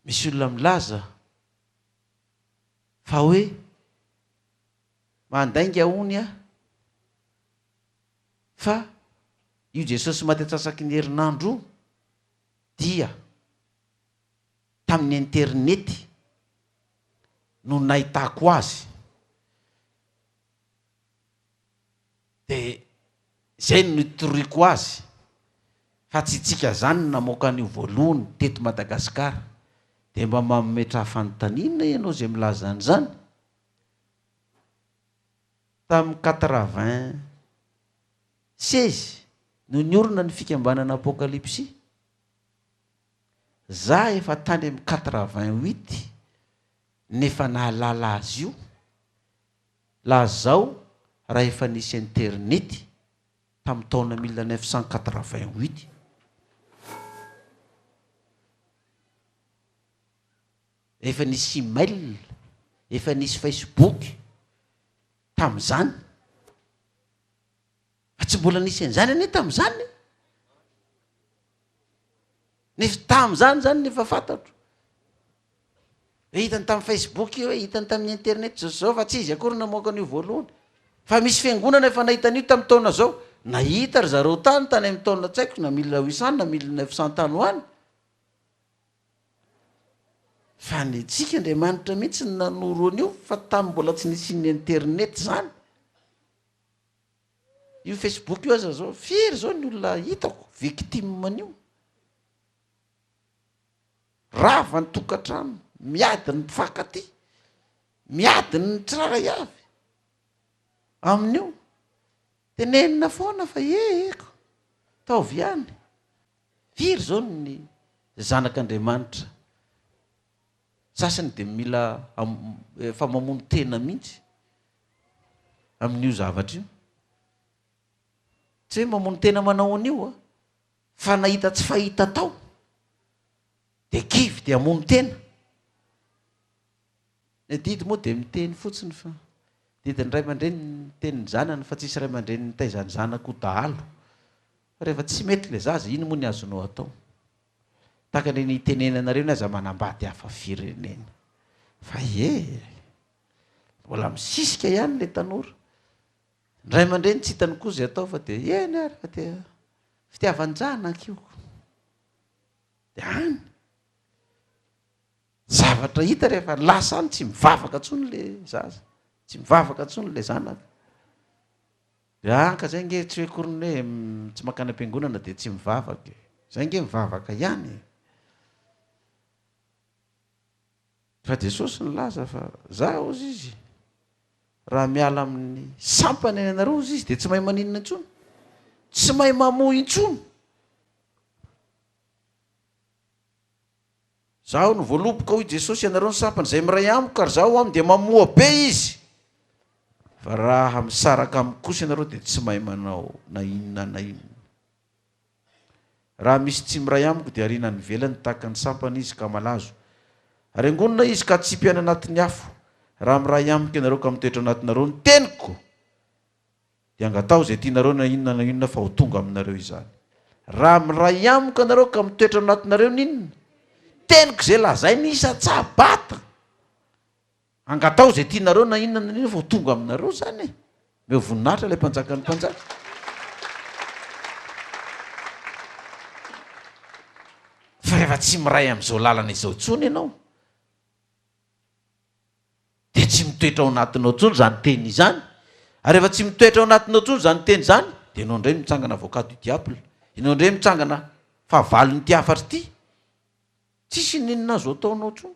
Misy olona milaza fa hoe mandainga hony aho fa io Jesosy maty antsasaky ny herinandro io dia tamin'ny interinety no nahitako azy. Dia izay no nitoriako azy fa tsy itsika zany no namoaka an'io voalohany teto Madagasikara. Dia mba mametraha fanontaniana ianao izay milaza an'izany? Tamin'ny 96 no niorina ny fikambanana Apokalypsy. Za efa tany amin'ny 88 nefa nahalala azy io. Lazao raha efa nisy internet tamin'ny taona 1988. Efa nisy email, efa nisy facebook tamin'izany. Fa tsy mbola nisy an'izany anie tamin'izany e. Nefa tamin'izany zany ny efa fantatro. Hoe hitany tamin'ny Facebook io, hoe hitany tamin'ny internet zao sy zao, fa tsy izy akory namoaka an'io voalohany. Fa misy fiangonana efa nahita an'io tamin'ny taona zao. Nahita ry zareo tany, tany amin'ny taona tsy haiko na mille huit cent na mille neuf cent tany ho any. Fa ny antsika Andriamanitra mihitsy no nanoro an'io fa tamin'ny mbola tsy nisian'ny internet zany. Io Facebook io aza zao, firy zao ny olona hitako victime an'io. Rava ny tokantrano, miady ny mpifankatia, miady ny tsirairay avy amin'io. Tenenina foana fa ee ko, taovy ihany. Firy zao ny zanak'Andriamanitra sasany dia mila efa mamono tena mihitsy amin'io zavatra io. Tsy hoe mamono tena manao an'io a, fa nahita tsy fahita tao dia kivy dia hamono tena. Ny adidy moa dia miteny fotsiny fa didin'ny ray aman-dreny ny miteny ny zanany fa tsisy ray aman-dreny nitaiza ny zanako ho dahalo. Fa rehefa tsy mety ilay zaza, ino moa ny azonao atao? Tahaka ny nitenenanareo ny aza manambady hafa firenena. Fa ie, mbola misisika ihany ilay tanora. Ny ray aman-dreny tsy hitany koa izay atao fa dia eny ary fa dia fitiavan-janaka io. Dia any. Zavatra hita rehefa lasa any tsy mivavaka intsony le zaza, tsy mivavaka intsony le zanaka. Dia an ka zay nge tsy hoe akory ny hoe tsy mankany am-piangonana dia tsy mivavaka e. Zay nge mivavaka ihany e. Fa Jesosy nilaza fa za hozy izy raha miala amin'ny sampana ianareo hozy izy dia tsy mahay maninona intsony. Tsy mahay mamoa intsony. Zaho no voaloboka, hoy Jesosy, ianareo ny sampany, izay miray amiko ary Zaho aminy dia mamoa be izy. Fa raha misaraka amiko kosa ianareo dia tsy mahay manao na inona na inona. Raha misy tsy miray amiko dia ariana any ivelany tahaka ny sampana izy ka malazo. Ary angonina izy ka atsipy any anatin'ny afo. Raha miray amiko ianareo ka mitoetra anatinareo ny teniko, Dia angataho izay tianareo na inona na inona fa ho tonga aminareo izany. Raha miray amiko ianareo ka mitoetra anatinareo ny inona? Teniko izay lazainy isan-tsabata. Angataho izay tianareo na inona na inona fa ho tonga aminareo izany e. Omeo voninahitra ilay mpanjakan'ny mpanjaka. Fa rehefa tsy miray amin'izao lalana izao intsony ianao, dia tsy mitoetra ao anatinao intsony izany teny izany, ary rehefa tsy mitoetra ao anatinao intsony izany teny izany, dia ianao indray mitsangana avocat du diable, ianao indray mitsangana fahavalon'ity hafatra ity, tsisy n'inona azo ataonao intsony,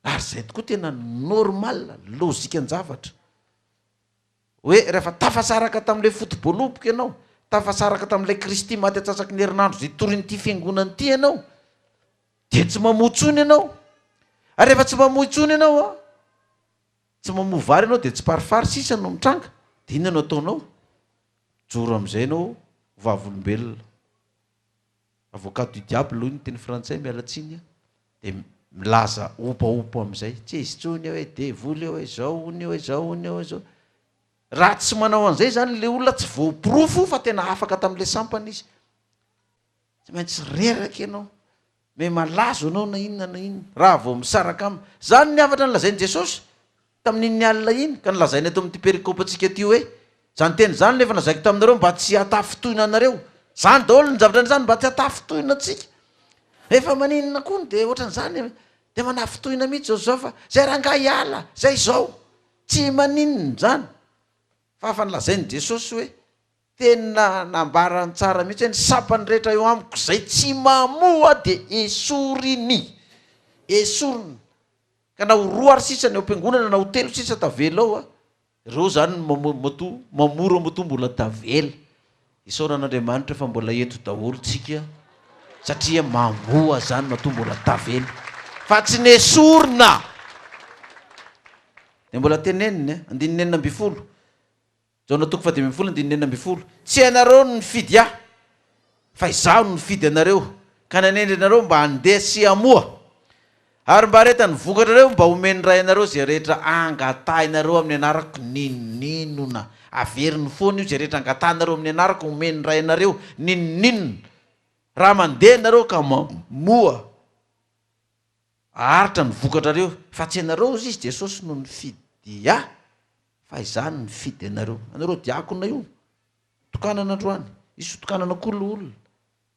ary izay tokoa tena normal, logikan-javatra, hoe rehefa tafasaraka tamin'ilay foto-boaloboka ianao, tafasaraka tamin'ilay Kristy maty antsasaky ny herinandro izay torin'ity fiangonana ity ianao, Dia tsy mamoa intsony ianao. Ary rehefa tsy mamoa intsony ianao an, tsy mamoa vary ianao dia tsiparifary sisa no mitranga. Dia inona no ataonao? Mijoro amin'izay ianao ho vavolombelona. Avocat du diable hoy ny teny frantsay, miala tsiny an. Dia milaza ompaompa amin'izay. Tsy izy intsony io e, devoly io e, zao hono io e, zao hono io e, zao. Raha tsy manao an'izay izany ilay olona tsy voaporofo fa tena afaka tamin'ilay sampana izy. Tsy maintsy reraka ianao. Me malazo anao na inona na inona raha vao misaraka aminy. Izany ny hafatra nolazain'i Jesosy tamin'iny alina iny, ka nolazainy eto amin'ity perikopantsika ity hoe, Izany teny izany no efa lazaiko taminareo mba tsy hahatafintohina anareo. Izany daholo ny zavatra izany mba tsy hahatafintohina antsika. Efa maninona koa dia ohatran'izany dia manafintohina mihitsy izao sy izao fa izay rangahy hiala, izay izao. Tsy maninona izany. Fa efa nolazain'i Jesosy hoe, Tena nambarany tsara mihitsy hoe ny sampany rehetra eo amiko izay tsy mamoa dia esoriny. Esorina. Ka na ho roa ary sisa ny ao am-piangonana na ho telo sisa tavela ao, ireo izany no mamoa matoa mamoa ireo matoa mbola tavela. Isaorana Andriamanitra fa mbola eto daholo tsika satria mamoa izany matoa mbola tavela fa tsy nesorina. Dia mbola teneniny, andininy 16. Jaona toko fahadimy ambin'ny folo andininy 16, Tsy ianareo no nifidy Ahy, fa Izaho no nifidy anareo, ka nanendry anareo mba handeha sy hamoa, ary mba haharetan'ny vokatrareo, mba homen'ny Ray anareo izay rehetra angatahinareo amin'ny anarako, n'inon'inona. Averiny foana io, izay rehetra angatahinareo amin'ny anarako, homen'ny Ray anareo, n'inon'inona. Raha mandeha ianareo ka mamoa, Haharitra ny vokatrareo, fa tsy ianareo hozy izy Jesosy no nifidy ahy, fa izaho no nifidy anareo. Anareo diakona io, tokanana androany, hisy hotokanana koa loholona.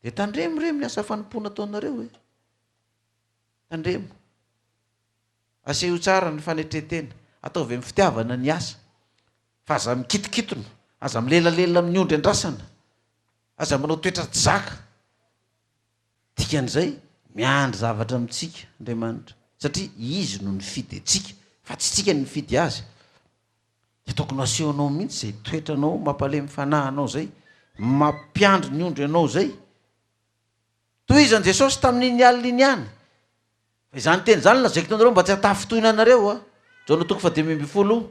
Dia tandremo re amin'ny asa fanompoana ataonareo e. Tandremo. Asehoy tsara ny fanetren-tena. Ataovy amin'ny fitiavana ny asa. Fa aza mikitokitona, aza milelalela amin'ny ondry andrasana, aza manao toetra tsy zaka. Dikan'izay, miandry zavatra amintsika Andriamanitra, satria Izy no nifidy antsika, fa tsy isika no nifidy Azy. Dia tokony ho asehonao mihitsy izay toetranao mampalemy fanahy anao izay, mampiandry ny ondry anao izay. Tohizan'i Jesosy tamin'iny alina iny ihany, Fa izany teny izany no lazaiko taminareo mba tsy hahatafintohina anareo. Jaona toko fahadimy ambin'ny folo.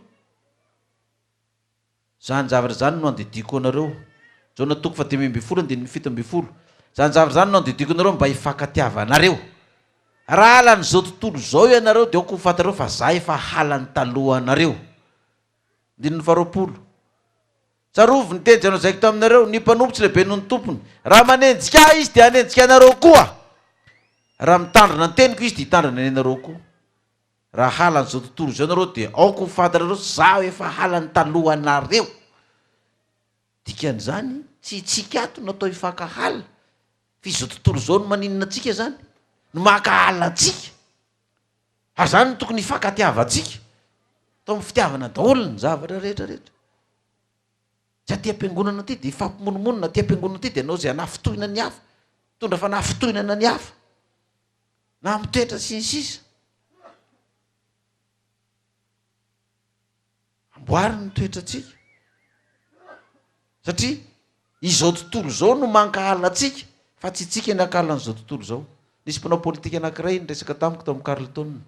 Izany zavatra izany no andidiako anareo. Jaona toko fahadimy ambin'ny folo andininy 17. Izany zavatra izany no andidiako anareo mba hifankatiavanareo. Raha halan'izao tontolo izao ianareo dia aoka ho fantareo fa Izaho efa halany talohanareo. Andininy faharoapolo. Tsarovy ny teny izay nolazaiko taminareo, ny mpanompo tsy lehibe noho ny tompony. Raha manenjika Ahy izy dia hanenjika anareo koa. Raha mitandrina ny teniko izy dia hitandrina ny anareo koa. Raha halan'izao tontolo izao nareo dia aoka ho fantatrareo zaho efa halany talohanareo. Dikan'izany tsy itsika ato no atao hifankahala fa izao tontolo izao no maninona antsika izany, no mankahala antsika. Ary izany no tokony hifankatiavantsika. Atao amin'ny fitiavana daholo ny zavatra rehetra rehetra. Tsy aty am-piangonana aty dia hifampimonomonona, aty am-piangonana aty dia hanao izay hanafintohina ny hafa, hitondra fanafintohinana ny hafa. Na amin'ny toetra sy ny sisa. Amboary ny toetrantsika. Satria izao tontolo izao no mankahala antsika fa tsy itsika ny hankahala an'izao tontolo izao. Nisy mpanao politika anankiray niresaka tamiko tao amin'ny Carlton.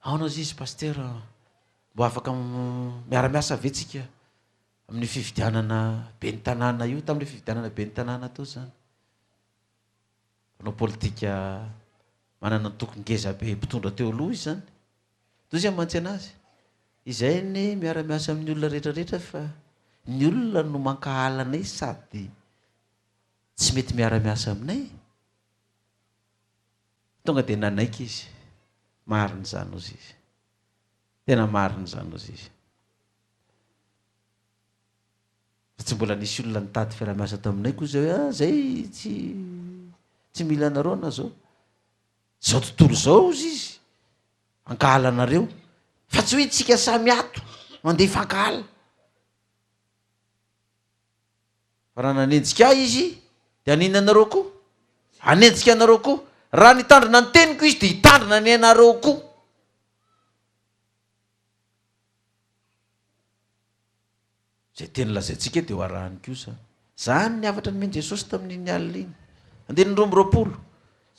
Ahoana hozy izy Pasteur, mba afaka miara-miasa ve tsika amin'ny fifidianana ben'ny tanàna io, tamin'ilay fifidianana ben'ny tanàna teo izany. Mpanao politika manana antoko ngeza be mpitondra teo aloha izy izany. Toy izay mantsy anazy. Izay anie miara-miasa amin'ny olona rehetra rehetra fa ny olona no mankahala anay sady tsy mety miara-miasa aminay. Tonga dia nanaiky izy. Marina izany hozy izy. Tena marina izany hozy izy. Fa tsy mbola nisy olona nitady fiaraha-miasa taminay koa izay hoe ah zay tsy tsy mila anareo na zao. Zao tontolo izao hozy izy ankahala anareo fa tsy hoe tsika samy ato mandeha hifankahala. Fa raha nanenjika ahy izy dia haninona anareo koa? Hanenjika anareo koa. Raha nitandrina ny teniko izy dia hitandrina ny anareo koa. Izay teny lazaintsika dia ho arahany kosa. Izany ny hafatra nomen'i Jesosy tamin'iny alina iny. Andininy 22,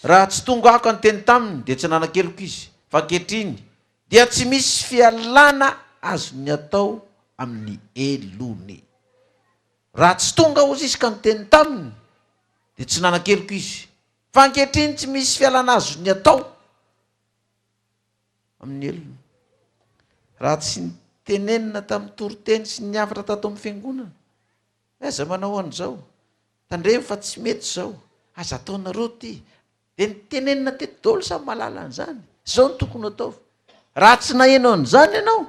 Raha tsy tonga aho ka niteny taminy, dia tsy nanan-keloka izy, fa ankehitriny dia tsy misy fialana azony atao amin'ny helony. Raha tsy tonga aho, hozy izy, ka niteny taminy, dia tsy nanan-keloka izy, fa ankehitriny tsy misy fialana azony atao. amin'ny helony. Raha tsy nitenenina tamin'ny toriteny sy ny hafatra tato amin'ny fiangonana, hoe aza manao an'izao, tandremo fa tsy mety izao, aza ataonareo ity. Dia nitenenina teto daholo samy mahalala an'izany. Izao no tokony ataovy. Raha tsy naheno an'izany ianao,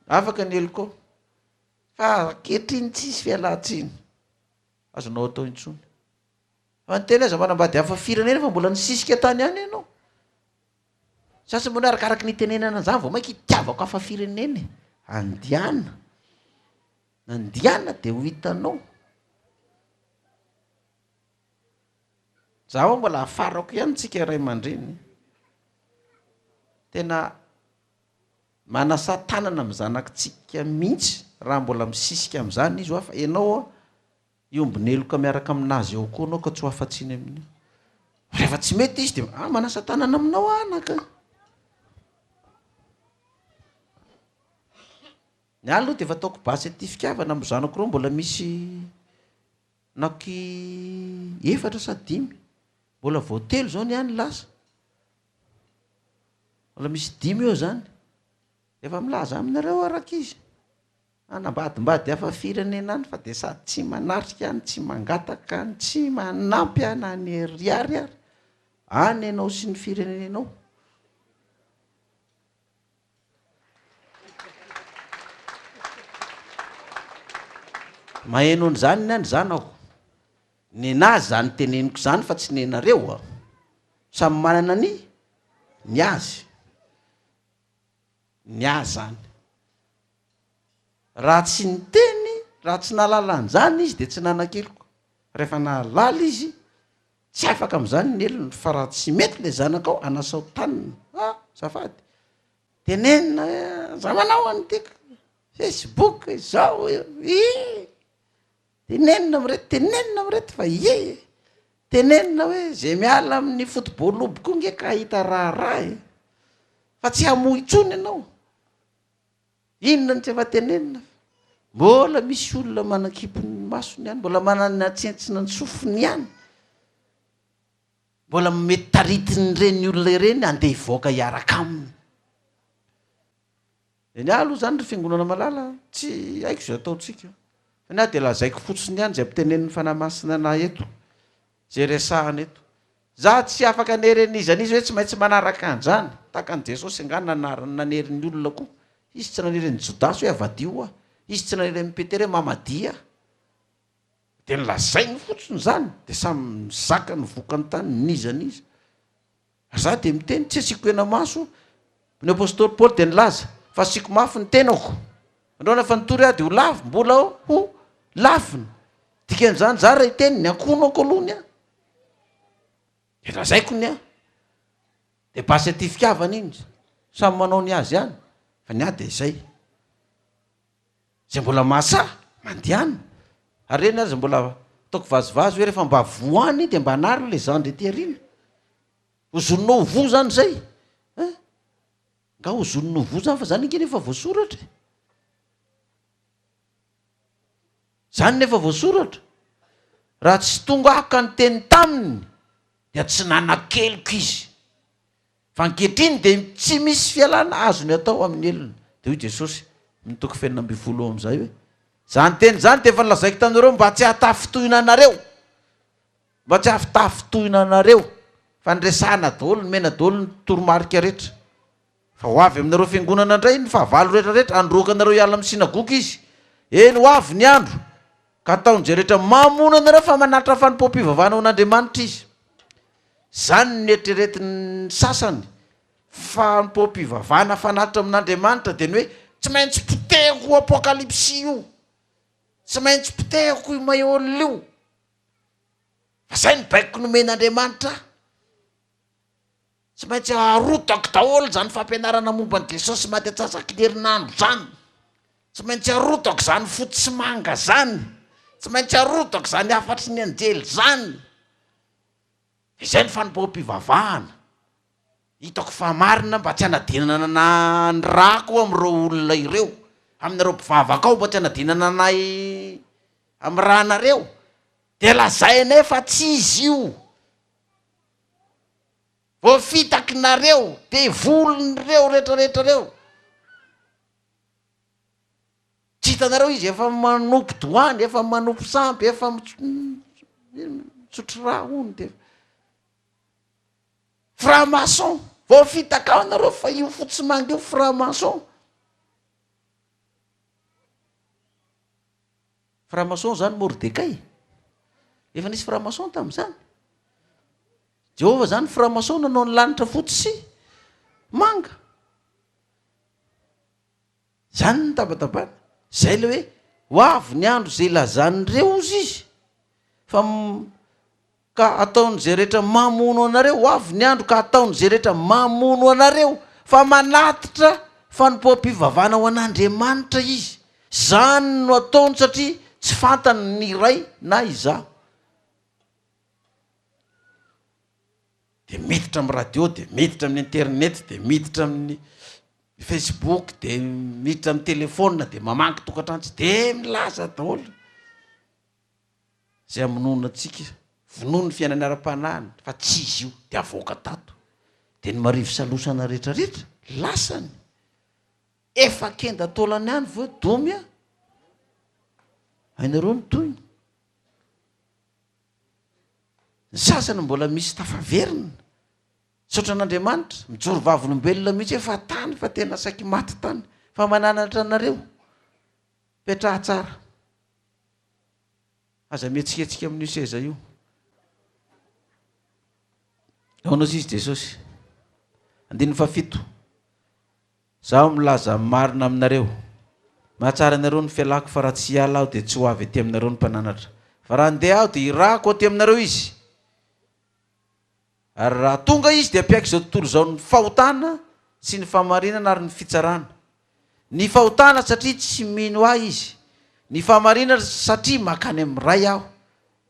afaka ny helokao. Fa ankehitriny tsisy fialan-tsiny azonao atao intsony. Fa ny tena aza manambady hafa firenena fa mbola nisisika tany ihany ianao. Sasany moa arakaraky ny itenenana an'izany vao mainka itiavako hafa firenena e. Andiana. Andiana dia ho hitanao. Za hoa mbola afarako ihany tsika ray aman-dreny. Tena manasà tanana amin'ny zanakitsika mihitsy raha mbola misisika amin'izany izy hoa fa ianao hoa hiombon'eloka miaraka aminazy eo koa anao ka tsy ho afa-tsiny amin'io. Rehefa tsy mety izy dia ah manasa tanana aminao aho anaka. Ny ahy aloha dia efa ataoko basy aty fitiavana amin'ny zanako ireo mbola misy naky efatra sa dimy. Mbola vao telo izao ny ahy no lasa. Mbola misy dimy eo izany. Efa milaza aminareo aho rankizy. Hanambadimbady hafa firenena any fa dia sady tsy manatrika any, tsy mangataka any, tsy manampy ahy na ny ariary ary. Any ianao sy ny firenenao. Maheno an'izany ny ahy ny zanako. Nenazy zany teneniko zany fa tsy nenareo a! Samy manana ny ny azy. Ny azy zany. Raha tsy niteny, raha tsy nahalala an'izany izy dia tsy nanan-keloka. Rehefa nahalala izy, tsy afaka amin'izany ny helony fa raha tsy mety le zanakao, anasao tanana. Ah! Azafady. Tenenina hoe za manao an'ity ka. Facebook izao ii. Tenenina amin'ireto, tenenina amin'ireto fa ie e! Tenenina hoe ze miala amin'ny foto-boaloboko io nge ka hahita raharaha e! Fa tsy hamoa intsony ianao. Inona no tsy efa tenenina fa mbola misy olona manakimpy ny masony ihany, mbola manana tsentsina ny sofiny ihany. Mbola mety taritin'ireny olona ireny handeha hivoaka hiaraka aminy. Dia ny ahy aloha izany ry fiangonana malala tsy haiko izay ataontsika fa ny ahy dia lazaiko fotsiny ihany izay ampitenenin'ny Fanahy Masina anah eto, izay resahana eto. Za tsy afaka hanery an'iza n'iza hoe tsy maintsy manaraka an'izany, tahaka an'i Jesosy angaha nanariny nanery ny olona koa, Izy tsy nanery an'i Jodasy hoe avadiho aho, Izy tsy nanery an'i Petera hoe mamadia aho. Dia nolazainy fotsiny izany dia samy mizaka ny vokany tany n'iza n'iza. Ary za dia miteny, tsy asiako hena-maso, ny apostoly Paoly dia nilaza fa asiako mafy ny tenako, androany efa nitory aho dia ho lavo, mbola ho lavina. Dikan'izany za raha hiteny, ny ankohonako aloha ny ahy, dia lazaiko ny ahy, dia basy aty fitiavana iny, samy manao ny azy ihany, fa ny ahy dia izay. Izay mbola mahasahy, mandehana. Ary ireny aza mbola ataoko vazivazy hoe rehefa mba voa any dia mba anaro ilay zandry aty aoriana. Hozoninao ho voa izany izay? Hein? Nga hozoninao ho voa izany fa izany ange nefa voasoratra e. Izany nefa voasoratra. Raha tsy tonga aho ka niteny taminy dia tsy nanan-keloka izy. Fa ankehitriny dia tsy misy fialana azony atao amin'ny helony. Dia hoy Jesosy, ny toko fahenina ambinifolo eo amin'izay hoe, Izany teny izany dia efa nolazaiko taminareo mba tsy hahatafintohina anareo. Mba tsy hahatafintohina anareo. Fa niresahana daholo, nomena daholo ny toromarika rehetra. Fa ho avy aminareo fiangonana indray ny fahavalo rehetra rehetra, handroaka anareo hiala amin'ny synagoga izy. Eny, ho avy ny andro, ka hataon'izay rehetra mamono anareo fa manatitra fanompoam-pivavahana ho an'Andriamanitra izy. Izany no neritreretin'ny sasany, fanompoam-pivavahana fanatitra amin'Andriamanitra dia ny hoe tsy maintsy potehiko io Apokalypsy io, tsy maintsy potehiko io Maihol io, fa izay no baiko nomen'Andriamanitra ahy. Tsy maintsy arotako daholo izany fampianarana momba an'i Jesosy maty antsasaky ny herinandro izany. Tsy maintsy arotako izany fotsy sy manga izany. Tsy maintsy arotako izany hafatry ny anjely izany. Izay ny fanompoam-pivavahana. Hitako fa marina mba tsy hanadinana ny rako amin'ireo olona ireo, aminareo mpivavaka ao mba tsy hanadinana anay amin'ny ranareo. Dia lazainay fa tsy izy io. Voafitaky nareo, devolin'ireo retraretra reo. Tsy hitanareo izy efa manompo doany, efa manompo sampy, efa mitsotro rà hono dia. Franc maçon, voafitaka ao nareo fa io fotsy manga io franc maçon. Franc maçon zany Mordekay? Efa nisy franc maçon tamin'izany? Jehovah zany franc maçon nanao ny lanitra fotsy sy manga. Zany ny tabatabana. Zay le hoe ho avy ny andro zay ilazan'ireo ozy izy fa ka ataon'izay rehetra mamono anareo, ho avy ny andro ka ataon'izay rehetra mamono anareo fa manatitra fanompoam-pivavahana ho an'Andriamanitra izy. Zany no ataony satria tsy fantany ny Ray na izaho. Dia miditra amin'ny radio, dia miditra amin'ny internet, dia miditra amin'ny facebook, dia miditra amin'ny telephone, dia mamangy tokantrano tsy dia milaza daholo izay hamonoana antsika, vonoiny ny fiainany ara-panahiny fa tsy izy io, dia avoaka tato, dia ny marivo salosana rehetrarehetra lasany, efa kenda taolany ihany vao domy a, hainareo ny tohiny. Ny sasany mbola misy tafaverina. Misaotra an'Andriamanitra, mijoro vavolombelona mihitsy hoe fa tany fa tena saiky maty tany. Fa mananatra anareo. Petraha tsara. Aza mihetsiketsika amin'io seza io. Ahoana ozy izy Jesosy? Andininy fahafito. Zaho milaza marina aminareo, mahatsara anareo ny fialako fa raha tsy hiala aho dia tsy ho avy aty aminareo ny mpananatra. Fa raha handeha aho dia hirahako aty aminareo izy. Ary raha tonga izy dia hampiaiky izao tontolo izao ny fahotana sy ny fahamarinana ary ny fitsarana. Ny fahotana satria tsy mino ahy izy. Ny fahamarinana satria mankany amin'ny Ray aho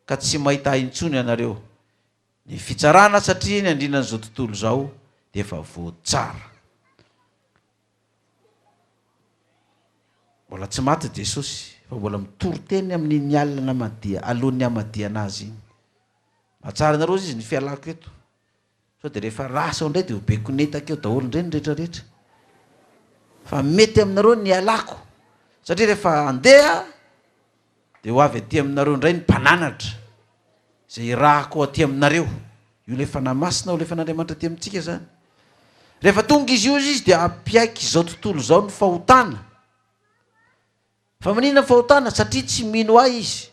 ka tsy mahita ahy intsony ianareo. Ny fitsarana satria ny andrinan'izao tontolo izao dia efa voatsara. Mbola tsy maty Jesosy fa mbola mitory teny amin'iny alina namadia alohan'ny hamadihana azy iny. Mahatsara anareo izy ny fialako eto. Sao dia rehefa lasa ao indray dia ho be konetaka eo daholo indray ny rehetra rehetra. Fa mety aminareo ny hialako satria rehefa handeha Dia ho avy aty aminareo indray ny mpananatra, izay hirahako ho aty aminareo. Io ilay Fanahy Masina holefan'Andriamanitra aty amintsika izany. Rehefa tonga izy io izy dia hampiaiky izao tontolo izao ny fahotana. Fa maninona ny fahotana? Satria tsy mino ahy izy.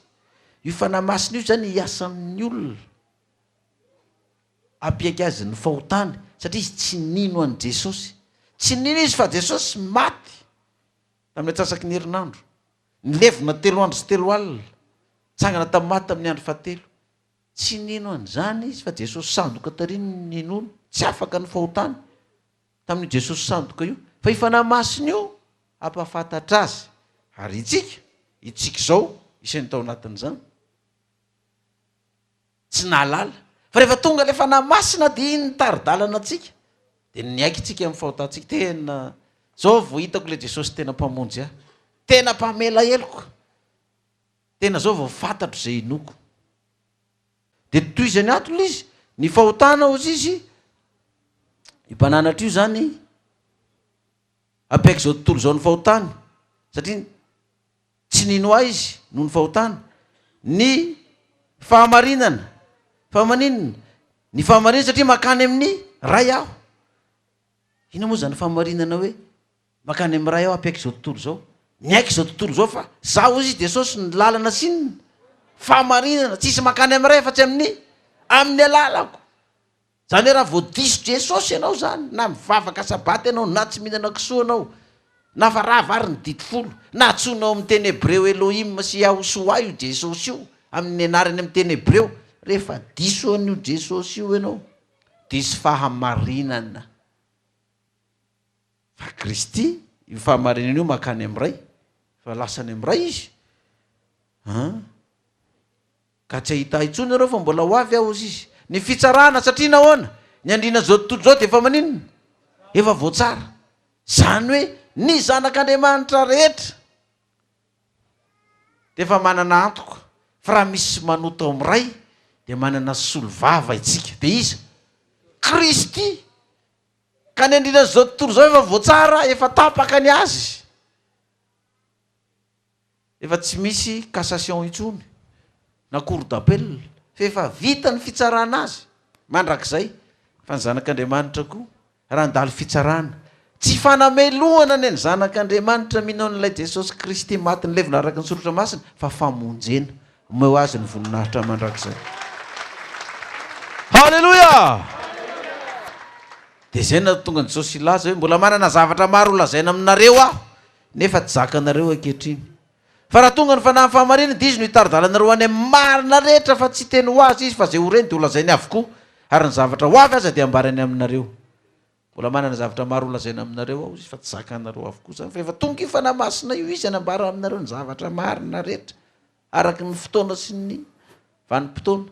Io Fanahy Masina io izany hiasa amin'ny olona. Hampiaiky azy ny fahotany, satria izy tsy nino an'i Jesosy. Tsy nino izy fa Jesosy maty tamin'ny antsasaky ny herinandro. Nilevina telo andro sy telo alina, nitsangana tamin'ny maty tamin'ny andro fahatelo. Tsy nino an'izany izy fa Jesosy sandoka tary no ninoany. Tsy afaka ny fahotany tamin'io Jesosy sandoka io. Fa io Fanahy Masina io hampahafantatra azy. Ary itsika, itsika izao, isan'ny tao anatin'izany. Tsy nahalala. Fa rehefa tonga ilay Fanahy Masina dia iny nitari-dalana antsika. Dia niaiky tsika amin'ny fahotantsika. Tena zao vao hitako ilay Jesosy tena Mpamonjy ahy. Tena Mpamela heloka. Tena zao vao fantatro izay inoako. Dia tohizany ato ilay izy. Ny fahotana hozy izy, io mpananatra io izany, hampiaiky izao tontolo izao ny fahotany. Satria Tsy nino ahy izy noho ny fahotana. Ny fahamarinana. Fa maninona? Ny fahamarinana satria mankany amin'ny Ray aho. Inona moa izany fahamarinana hoe mankany amin'ny Ray aho hampiaiky izao tontolo izao? Miaiky izao tontolo izao fa zaho hozy izy Jesosy ny lalana sy ny fahamarinana. Tsisy mankany amin'ny Ray afa-tsy amin'ny amin'ny alalako. Zany hoe raha vao diso Jesosy ianao zany, na mivavaka sabata ianao, na tsy mihinana kisoa ianao, na fa rava ary ny didy folo, na antsoina ao amin'ny teny hebreo Elohim sy Yahoshuah io Jesosy io, amin'ny anarany amin'ny teny hebreo, rehefa diso an'io Jesosy io ianao, diso fahamarinana. Fa Kristy, io fahamarinana io mankany amin'ny Ray, fa lasa any amin'ny Ray Izy. An? Ka tsy hahita ahy intsony ianareo fa mbola ho avy aho, hozy izy. Ny fitsarana, satria nahoana? Ny andrianan'izao tontolo izao dia efa maninona? Efa voatsara. Izany hoe ny zanak'Andriamanitra rehetra dia efa manana antoka fa raha misy manota ao amin'ny Ray dia manana solovava isika. Dia iza? Kristy. Ka ny andrianan'izao tontolo izao efa voatsara, efa tapaka ny azy. Efa tsy misy cassation intsony na cour d'appel fa efa vita ny fitsarana azy mandrakizay. Fa ny Zanak'Andriamanitra koa, raha handalo fitsarana, tsy fanamelohana ny an'ny Zanak'Andriamanitra mino an'ilay Jesosy Kristy maty nilevina araka ny Soratra Masina, fa famonjena. Omeo Azy ny voninahitra mandrakizay. Haleloia! Dia izay no nahatonga an'i Jesosy hilaza hoe, Mbola manana zavatra maro holazaina aminareo Aho, nefa tsy zakanareo ankehitriny. Fa raha tonga ny Fanahin'ny fahamarinana, dia Izy no hitari-dalana anareo any amin'ny marina rehetra, fa tsy hiteny ho Azy Izy, fa izay ho reny dia holazainy avokoa, ary ny zavatra ho avy aza dia hambarany aminareo. Mbola manana zavatra maro holazaina aminareo Aho, hoy Izy, fa tsy zakanareo avokoa izany. Fa efa tonga io Fanahy Masina io, Izy hanambara aminareo ny zavatra marina rehetra, araka ny fotoana sy ny vanim-potoana.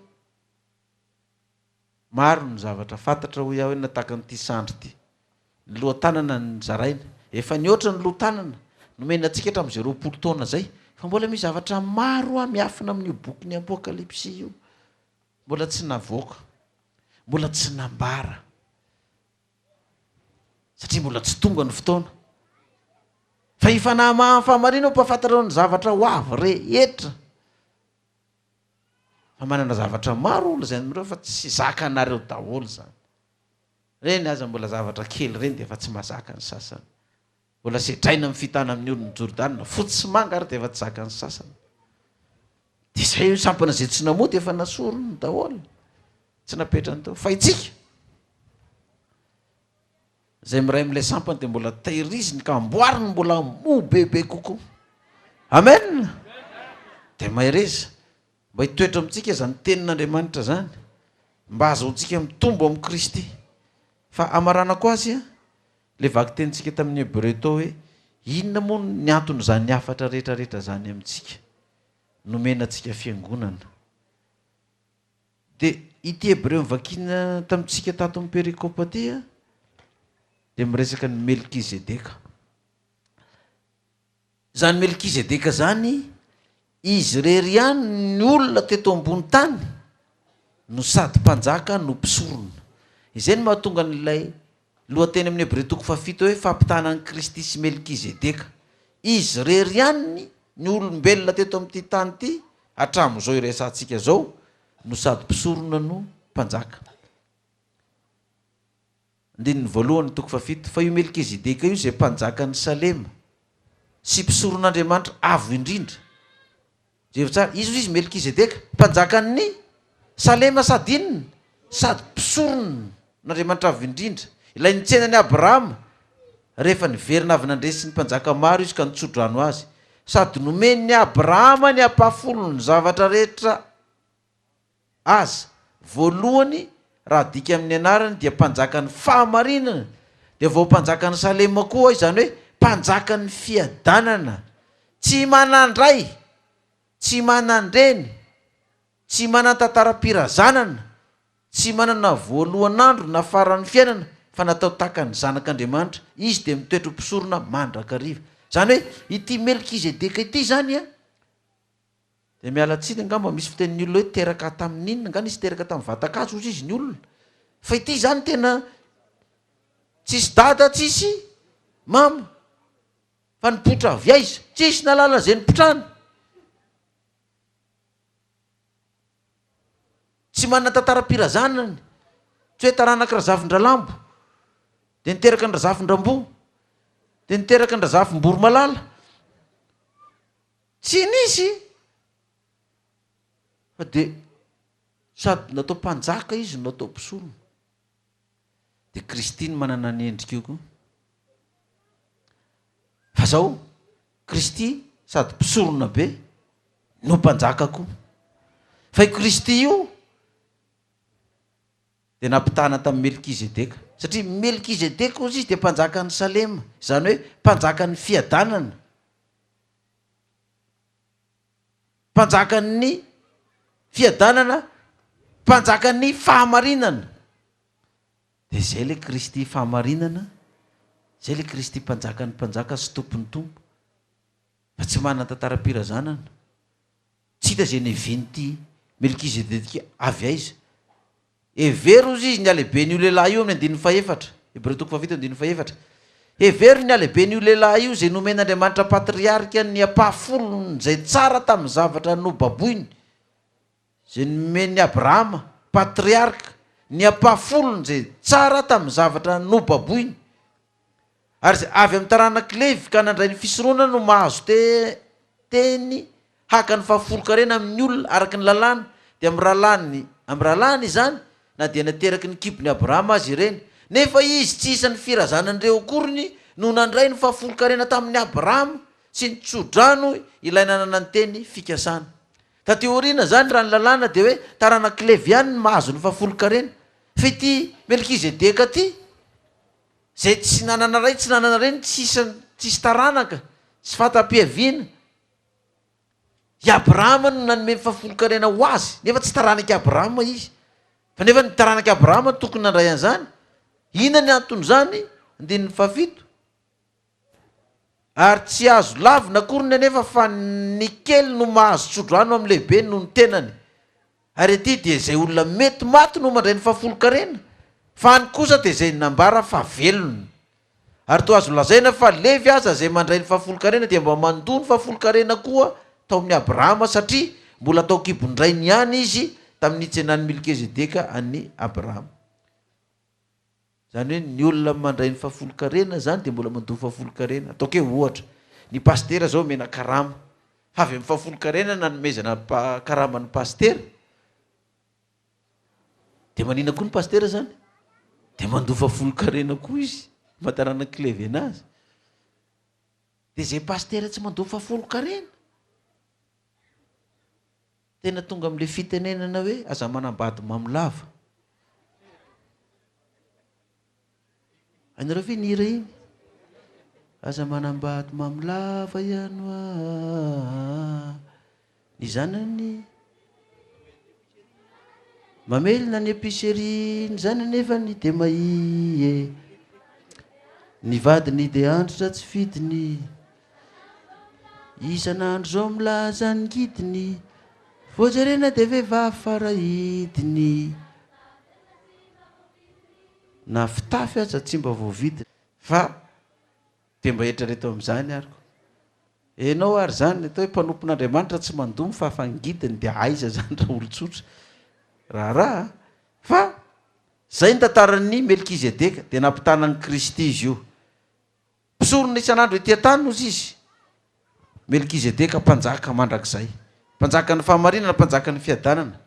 Maro ny zavatra fantatra hoy aho hoe nataka an'ity sandry ity. Ny loha-tanana nozaraina. Efa nihoatra ny loha-tanana nomena antsika hatramin'izay 20 taona izay. Fa mbola misy zavatra maro hoa miafina amin'io bokin'ny Apokalypsy io. Mbola tsy navoaka. Mbola tsy nambara. Satria mbola tsy tonga ny fotoana. Fa io fanahy maha fahamarinana mpahafantarao ny zavatra ho avy rehetra. Fa manana zavatra maro aho lazaina aminareo fa tsy zakanareo daholo izany. Ireny aza mbola zavatra kely ireny dia efa tsy mahazaka ny sasany. Mbola sedraina amin'ny fitana amin'ny olon'i Jordana, fotsy sy manga ary dia efa tsy zakan'ny sasany. Dia izay io sampana izay tsy namoa dia efa nasoriny daholo. Tsy napetrany teo. Fa itsika Izay miray amin'ilay sampany dia mbola tehiriziny ka amboariny mbola hamoa bebe kokoa. Amen! Dia mahereza mba hitoetra amintsika izany tenin'Andriamanitra izany, mba hahazoantsika mitombo amin'i Kristy. Fa hamaranako azy ilay vakitenintsika tamin'ny Hebreo tao hoe inona moa ny anton'izany hafatra rehetra rehetra izany amintsika? Nomena antsika fiangonana. Dia ity Hebreo novakiana tamintsika tato amin'ny perikopa ity dia miresaka an'i Melkizedeka. Izany Melkizedeka izany, izy irery ihany ny olona teto ambony tany no sady mpanjaka no mpisorona. Izay no mahatonga an'ilay lohateny amin'ny Hebreo toko fahafito hoe fampitahana an'i Kristy sy Melkizedeka. Izy irery ihany ny olombelona teto amin'ity tany ity hatramin'izao iresahantsika izao no sady mpisorona no mpanjaka. Andininy voalohany, toko fahafito, Fa io Melkizedeka io izay mpanjakan'i Salema sy mpisoron'Andriamanitra Avo Indrindra. Jereo tsara, iza hozy izy Melkizedeka? Mpanjakan'ny Salema sady inona? Sady mpisoron'Andriamanitra Avo Indrindra. Ilay nitsena an'i Abrahama rehefa niverina avy nandresy ny mpanjaka maro izy ka nitso-drano azy. Sady nomen'i Abrahama ny ampahafolon'ny zavatra rehetra aza. Voalohany, raha adika amin'ny anarany dia mpanjakan'ny fahamarinana, dia vao mpanjakan'i Salema koa, izany hoe mpanjakan'ny fiadanana. Tsy manan-dray, tsy manan-dreny, tsy manan-tantaram-pirazanana, tsy manana voalohan'andro na faran'ny fiainana, fa natao tahaka ny Zanak'Andriamanitra. Izy dia mitoetra ho mpisorona mandrakariva. Izany hoe ity Melkizedeka ity izany an, Dia miala tsiny angamba misy fitenin'ny olona hoe teraka tamin'ny inona, angaha nisy teraka tamin'ny vatan-kazo hozy izy ny olona? Fa ity izany tena tsisy dada tsisy mama fa nipoitra avy aiza? Tsisy nahalala izay nipotrany. Tsy manana tantaram-pirazanany, tsy hoe taranak'i Razafindralambo, dia niteraka an-dRazafindramboa, dia niteraka an-dRazafimboromalala. Tsy nisy fa dia sady natao mpanjaka izy no natao mpisorona. Dia Kristy no manana ny endrika io koa. Fa zao, Kristy sady mpisorona be no mpanjaka koa. Fa io Kristy io dia nampitahana tamin'i Melkizedeka. Satria Melkizedeka hozy izy dia mpanjakan'i Salema, izany hoe mpanjakan'ny fiadanana. Mpanjakan'ny fiadanana, mpanjakan'ny fahamarinana. Dia izay ilay Kristy fahamarinana, izay ilay Kristy mpanjakan'ny mpanjaka sy tompon'ny tompo, fa tsy manana tantaram-pirazanana. Tsy hita izay neven'ity Melkizedeka avy aiza. Hevero hozy izy ny halehiben'io lehilahy io amin'ny andininy fahefatra, Hebreo toko fahafito andininy fahefatra. Hevero ny halehiben'io lehilahy io izay nomen'Andriamanitra patriarika ny ampahafolon'izay tsara tamin'ny zavatra nobaboiny, izay nomen'i Abrahama, patriarka. ny ampahafolony izay tsara tamin'ny zavatra nobaboiny. Ary izay avy amin'ny taranak'i Levy ka nandray ny fisoronana no mahazo teny haka ny fahafolon-karena amin'ny olona araka ny lalàna, dia amin'ny rahalahiny, amin'ny rahalahiny izany, na dia nateraky ny kibon'i Abrahama aza ireny. Nefa izy tsy isan'ny firazanan'ireo akoriny no nandray ny fahafolon-karena tamin'i Abrahama sy ny tso-drano ilay nanana ny teny fikasana. Taty aoriana izany, raha ny lalàna dia hoe taranak'i Levy ihany no mahazo ny fahafolon-karena. Fa ity Melkizedeka ity, izay tsy nanana ray, tsy nanana reny, tsy isan'ny, tsisy taranaka, tsy fanta-piaviana, I Abrahama no nanome ny fahafolon-karena ho azy, nefa tsy taranak'i Abrahama izy. Fa nefa ny taranak'i Abrahama tokony nandray an'izany. Inona ny anton'izany? Andininy fahafito. Ary tsy azo lavina akory anefa fa ny kely no mahazo tsodrano amin'ny lehibe noho ny tenany. Ary aty dia izay olona mety maty no mandray ny fahafolon-karena, fa any kosa dia izay nambara fa velona. Ary toa azo lazaina fa Levy aza izay mandray ny fahafolon-karena dia mba mandoa ny fahafolon-karena koa tao amin'i Abrahama, satria mbola tao an-kibon-drainy ihany izy tamin'ny nitsenan'i Milkezedeka an'i Abrahama. Izany hoe ny olona mandray ny fahafolon-karena izany dia mbola mandoa fahafolon-karena. Ataoko hoe ohatra, ny pasitera izao omena karama, fa avy amin'ny fahafolon-karena nanomezana karama ny pasitera, Dia manina koa ny pasitera zany? Dia mandoa fahafolon-karena koa izy, maha taranak'i Levy anazy. Dia izay pasitera tsy mandoa fahafolon-karena, tena tonga amin'ilay fitenenana hoe aza manambady mamo lava. Hainareo ve iny hira iny? Aza manambady mamo lava ihany hoa Ny zanany Mamelona ny épicerie Ny zanany nefa ny dia mahia e Ny vadiny dia antitra tsy fidiny Isan'andro zao milaza ny ngidiny Vao jerena dia vehivavy farahidiny Na fitafy aza tsy mba voavidiny. Fa dia mba eritrereto amin'izany ary ko. Enao ary izany atao hoe mpanompon'Andriamanitra tsy mandoa ny fahafangidiny dia aiza izany raha olon-tsotra? Raharaha a! Fa izay ny tantaran'i Melkizedeka, dia nampitana an'i Kristy izy io. Mpisorona isan'andro ety an-tany hozy izy. Melkizedeka mpanjaka mandrakizay. Mpanjakan'ny fahamarinana, mpanjakan'ny fiadanana.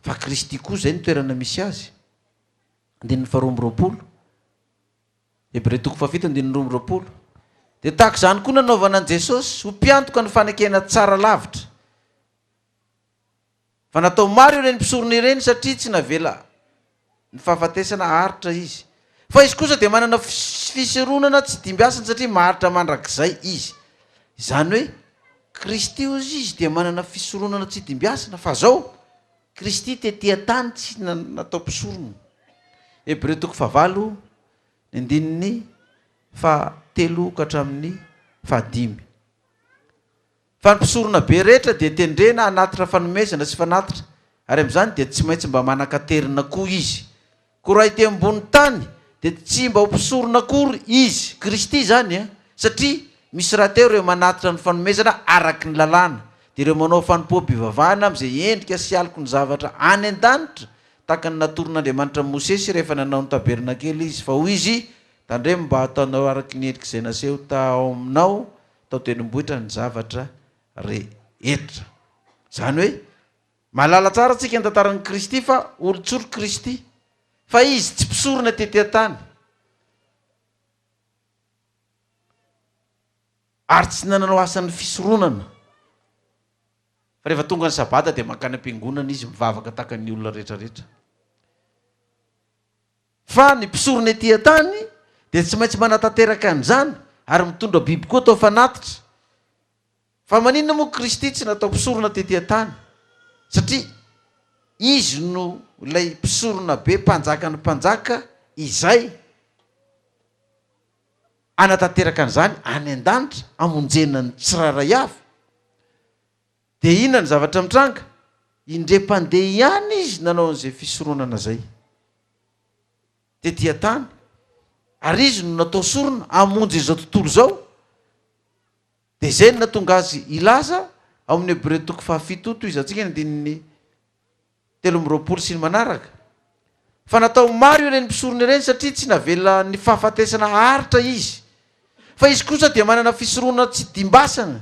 Fa Kristy koa izay no toerana misy azy. Andininy faharoa amby 20. Hebreo toko fahafito andininy 22. Dia tahaka izany koa nanaovana an'i Jesosy ho mpiantoka ny fanekena tsara lavitra. Fa natao maro ireny mpisorona ireny satria tsy navela ny fahafatesana haharitra izy. Fa izy kosa dia manana fisoronana tsy dimbiasana satria maharitra mandrakizay izy. Izany hoe Kristy hozy izy dia manana fisoronana tsy dimbiasana fa zao Kristy tety an-tany tsy natao mpisorona. Hebreo toko fahavalo ny andininy fahatelo ka hatramin'ny fahadimy. Fa ny mpisoronabe rehetra dia tendrena hanatitra fanomezana sy fanatitra, ary amin'izany dia tsy maintsy mba manan-katerina koa izy. Koa raha ety ambony tany dia tsy mba ho mpisorona akory izy, Kristy izany an, satria misy rahateo ireo manatitra ny fanomezana araka ny lalàna, dia ireo manao fanompoam-pivavahana amin'izay endrika sy aloky ny zavatra any an-danitra, tahaka ny natoron'Andriamanitra an'i Mosesy rehefa nanao ny tabernakely izy, fa hoy izy, Tandremo mba hataonao araka ny endrik'izay naseho tao aminao tao tendrombohitra ny zavatra rehetra. Izany hoe, mahalala tsara tsika ny tantaran'i Kristy fa olon-tsory Kristy. Fa Izy tsy mpisorona tety an-tany. Ary tsy nananao asan'ny fisoronana. Fa rehefa tonga ny sabata dia mankany am-piangonana izy mivavaka tahaka ny olona rehetra rehetra. Fa ny mpisorona ety an-tany dia tsy maintsy manatanteraka an'izany ary mitondra biby koa atao fanatitra. Fa maninona moa Kristy tsy natao mpisorona tety an-tany? Satria Izy no ilay mpisorona be mpanjakan'ny mpanjaka izay hanatanteraka an'izany any an-danitra hamonjena ny tsirairay avy. Dia inona ny zavatra mitranga? Indray mpandeha ihany izy nanao an'izay fisoronana izay tety an-tany, ary izy no natao sorona hamonjy izao tontolo izao. Dia izay no nahatonga azy hilaza ao amin'ny Hebreo toko fahafito, tohizantsika ny andininy 23 sy ny manaraka. Fa natao maro ireny mpisorona ireny satria tsy navelan'ny fahafatesana haharitra izy. Fa izy kosa dia manana fisoronana tsy dimbasana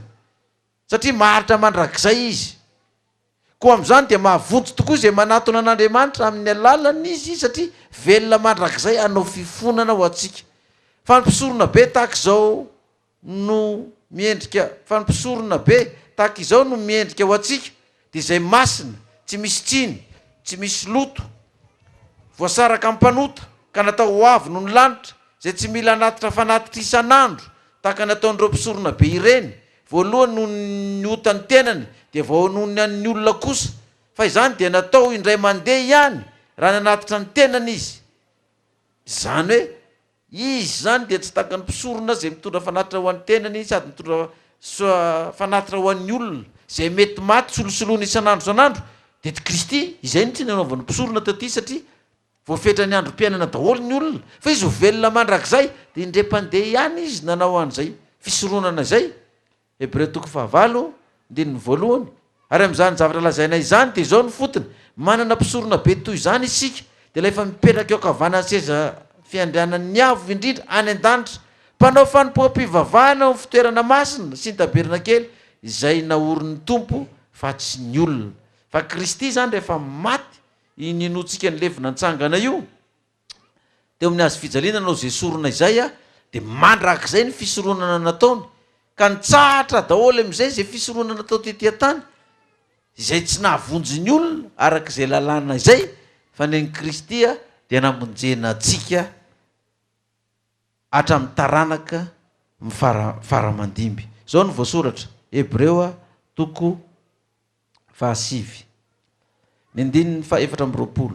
satria maharitra mandrakizay izy. Koa amin'izany dia mahavonjy tokoa izay manatona an'Andriamanitra amin'ny alalany izy satria velona mandrakizay hanao fifonana ho antsika. Fa ny mpisoronabe tahaka izao no miendrika fa ny mpisorona be tahaka izao no miendrika ho antsika, dia izay masina, tsy misy tsiny, tsy misy loto, voasaraka amin'ny mpanota, ka natao ho avo noho ny lanitra, izay tsy mila hanatitra fanatitra isan'andro, tahaka ny ataon'ireo mpisorona be ireny, voalohany noho ny otan'ny tenany, dia vao noho ny an'ny olona kosa, fa izany dia natao indray mandeha ihany, raha nanatitra ny tenany izy. Izany hoe, Izy izany dia tsy tahaka ny mpisorona izay mitondra fanatitra ho an'ny tenany sady mitondra fanatitra ho an'ny olona, izay mety maty solosoloina isan'andro isan'andro, dia ty Kristy, izay no tsy nanaovan'ny mpisorona taty satria voafetra ny androm-piainana daholo ny olona, fa izy ho velona mandrakizay, dia indray mpandeha ihany izy nanao an'izay fisoronana izay. Hebreo toko fahavalo, andininy voalohany, Ary amin'izany zavatra lazaina izany dia izao no fotony, manana mpisorona be toy izany isika, dia ilay efa mipetraka eo ankavanan'ny seza fiandrianan'ny Avo Indrindra any an-danitra, mpanao fanompoam-pivavahana ao amin'ny fitoerana masina sy ny tabernakely izay naorin'ny Tompo fa tsy ny olona. Fa Kristy izany rehefa maty, io ninoantsika nilevina nitsangana io, teo amin'ny hazo fijaliana nanao izay sorona izay dia mandrakizay ny fisoronana nataony ka nitsahatra daholo amin'izay izay fisoronana natao tety an-tany izay tsy nahavonjy ny olona araka izay lalàna izay fa ny an'i Kristy dia namonjena antsika hatramin'ny taranaka mifara faramandimby. Izao no voasoratra, Hebreo toko fahasivy, ny andininy faha 24.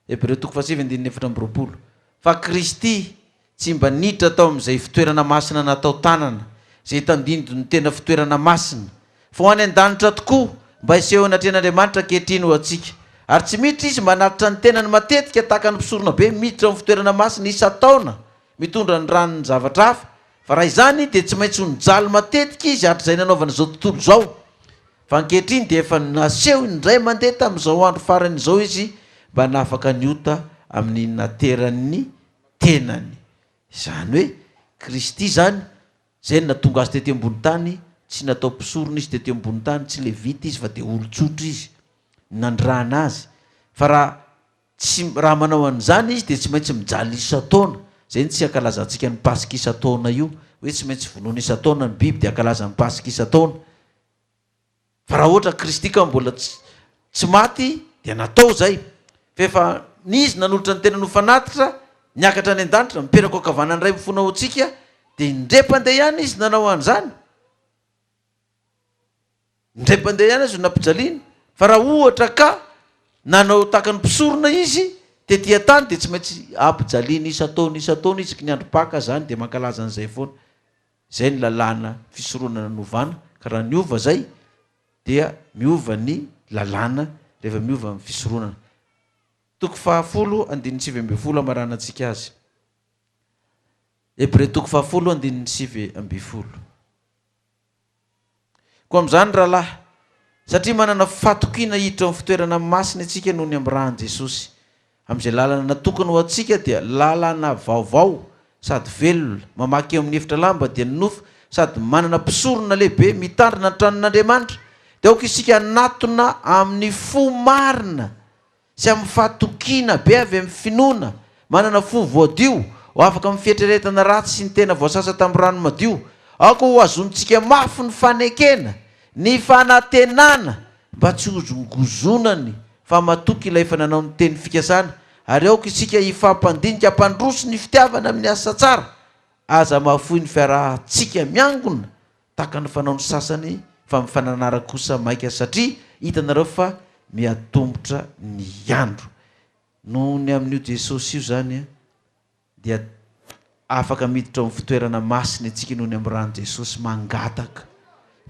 Hebreo toko fahasivy andininy 24. Fa Kristy tsy mba niditra tao amin'izay fitoerana masina natao tanana, izay tandindon'ny tena fitoerana masina, fa ho any an-danitra tokoa, mba hiseho eo anatrehan'Andriamanitra ankehitriny ho antsika. Ary tsy miditra Izy mba hanatitra ny tenany matetika tahaka ny mpisoronabe miditra ao amin'ny fitoerana masina isan-taona mitondra ny ran'ny zavatra hafa, fa raha izany dia tsy maintsy ho nijaly matetika Izy hatrizay nanaovana izao tontolo izao. Fa ankehitriny dia efa naseho indray mandeha tamin'izao andro farany izao Izy mba hanafaka ny ota amin'ny nateran'ny tenany. Izany hoe Kristy izany, izay no nahatonga Azy tety ambony tany, tsy natao mpisorona Izy tety ambony tany, tsy levita Izy fa dia olon-tsotra Izy, nandrana Azy. Fa raha Tsy, raha manao an'izany izy dia tsy maintsy mijaly isan-taona. Izay no tsy ankalazantsika ny Paska isan-taona io, hoe tsy maintsy vonoina isan-taona ny biby dia ankalaza ny Paska isan-taona. Fa raha ohatra Kristy ka mbola tsy, tsy maty dia natao izay. Fa efa Izy nanolotra ny tenany ho fanatitra, niakatra any an-danitra, mipetraka ao ankavanan'ny Ray mifona ho antsika, dia indray mpandeha ihany Izy nanao an'izany. Indray mpandeha ihany aza no nampijaliana, fa raha ohatra ka nanao tahaka ny mpisorona izy tety an-tany dia tsy maintsy ampijaliana isan-taona isan-taona isaky ny andro Paka zany dia mankalaza an'izay foana. Izay ny lalàna fisoronana novana, ka raha niova zay dia miova ny lalàna rehefa miova ny fisoronana. Toko fahafolo andininy 19 amaranantsika azy. Hebreo toko fahafolo andininy 19. Koa amin'izany, rahalahy, satria manana fatokiana hiditra ao amin'ny fitoerana masina isika noho ny amin'ny ràn'i Jesosy, amin'izay lalana natokana ho antsika dia lalana vaovao sady velona, mamaky eo amin'ny efitra lamba dia ny nofo, sady manana mpisorona lehibe mitandrina ny tranon'Andriamanitra, dia aoka isika hanatona amin'ny fo marina sy amin'ny fahatokiana be avy amin'ny finoana, manana fo voadio, ho afaka amin'ny fieritreretana ratsy sy ny tena voasasa tamin'ny rano madio. Aoka ho hazonintsika mafy ny fanekena, ny fanantenana, mba tsy hozongozonany, fa matoky Ilay efa nanao ny teny fikasana, ary aoka isika hifampandinika hampandroso ny fitiavana amin'ny asa tsara. Aza mahafoy ny fiarahantsika miangona Tahaka ny fanaon'ny sasany fa mifananara kosa maika satria hitanareo fa mihatombotra ny andro. Noho ny amin'io Jesosy io izany dia afaka miditra ao amin'ny fitoerana masina isika noho ny amin'ny ran'i Jesosy, mangataka,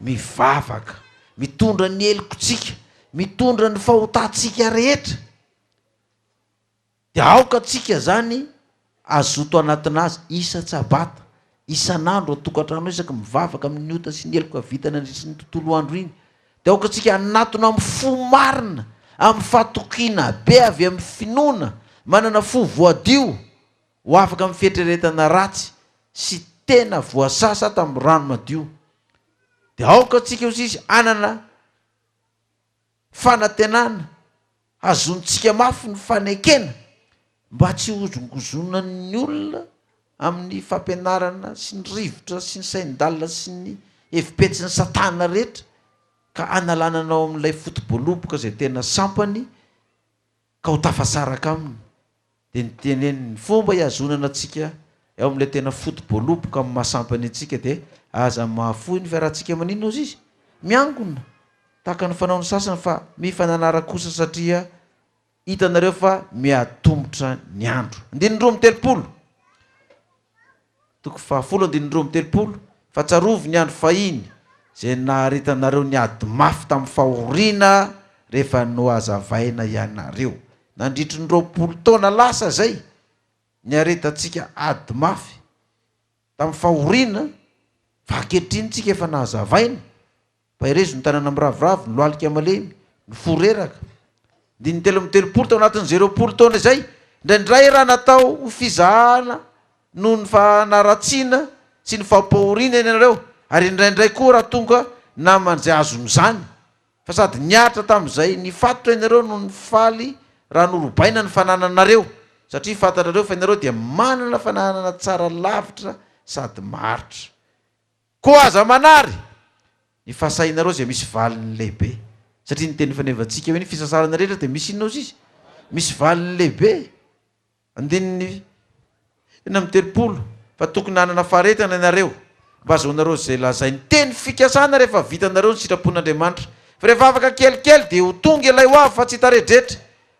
mivavaka, mitondra ny helokontsika, mitondra ny fahotantsika rehetra. Dia aoka tsika zany hazoto hanatona azy isan-tsabata, isan'andro an-tokantrano isaky mivavaka amin'ny ota sy ny heloka vita nandritry ny tontolo andro iny. Dia aoka tsika hanatona amin'ny fo marina, amin'ny fahatokiana be avy amin'ny finoana, Manana fo voadio ho afaka amin'ny fieritreretana ratsy sy tena voasasa tamin'ny rano madio. Dia aoka antsika hoy izy hanana fanantenana hazontsika mafy ny fanekena mba tsy hozongozonan'ny olona amin'ny fampianarana sy ny rivotra sy ny sain-dalina sy ny hevi-petsin'i Satana rehetra ka hanalana anao amin'ilay foto-boaloboka izay tena sampany ka ho tafasaraka aminy, dia niteneniny ny fomba hihazonana antsika eo amin'ilay tena foto-boaloboka amin'ny maha sampany antsika dia aza mahafoy ny fiarahantsika maninona hozy izy? Miangona tahaka ny fanaon'ny sasany fa mifananara kosa satria hitanareo fa mihatomotra ny andro. Andininy 32. Toko fahafolo andininy 32, Fa tsarovy ny andro fahiny, izay naharetanareo niady mafy tamin'ny fahoriana rehefa nohazavaina ianareo. Nandritry ny 20 taona lasa izay, niaretantsika ady mafy tamin'ny fahoriana, fa ankehitriny tsika efa nahazavaina. Paherezo ny tanàna miraviravy, ny lohalika malemy, ny fo reraka. Andininy 33, Tao anatin'izay 20 taona izay, indraindray raha natao ho fizahana noho ny fanaratsiana sy ny fampahoriana ianareo, ary indraindray koa raha tonga naman'izay azon'izany, fa sady niaritra tamin'izay nifatotra ianareo no nifaly raha norobaina ny fanananareo, satria fantatrareo fa ianareo dia manana fananana tsara lavitra sady maharitra. Koa aza manary ny fahasahianareo izay misy valiny lehibe. Satria ny teny fanevantsika hoe ny fisasarana rehetra dia misy inona ozy izy? Misy valiny lehibe. Andininy 36, Fa tokony hanana faharetana ianareo, mba hahazoanareo izay lazain'ny teny fikasana rehefa vitanareo ny sitrapon'Andriamanitra. Fa rehefa afaka kelikely dia ho tonga ilay ho avy fa tsy hitaredretra,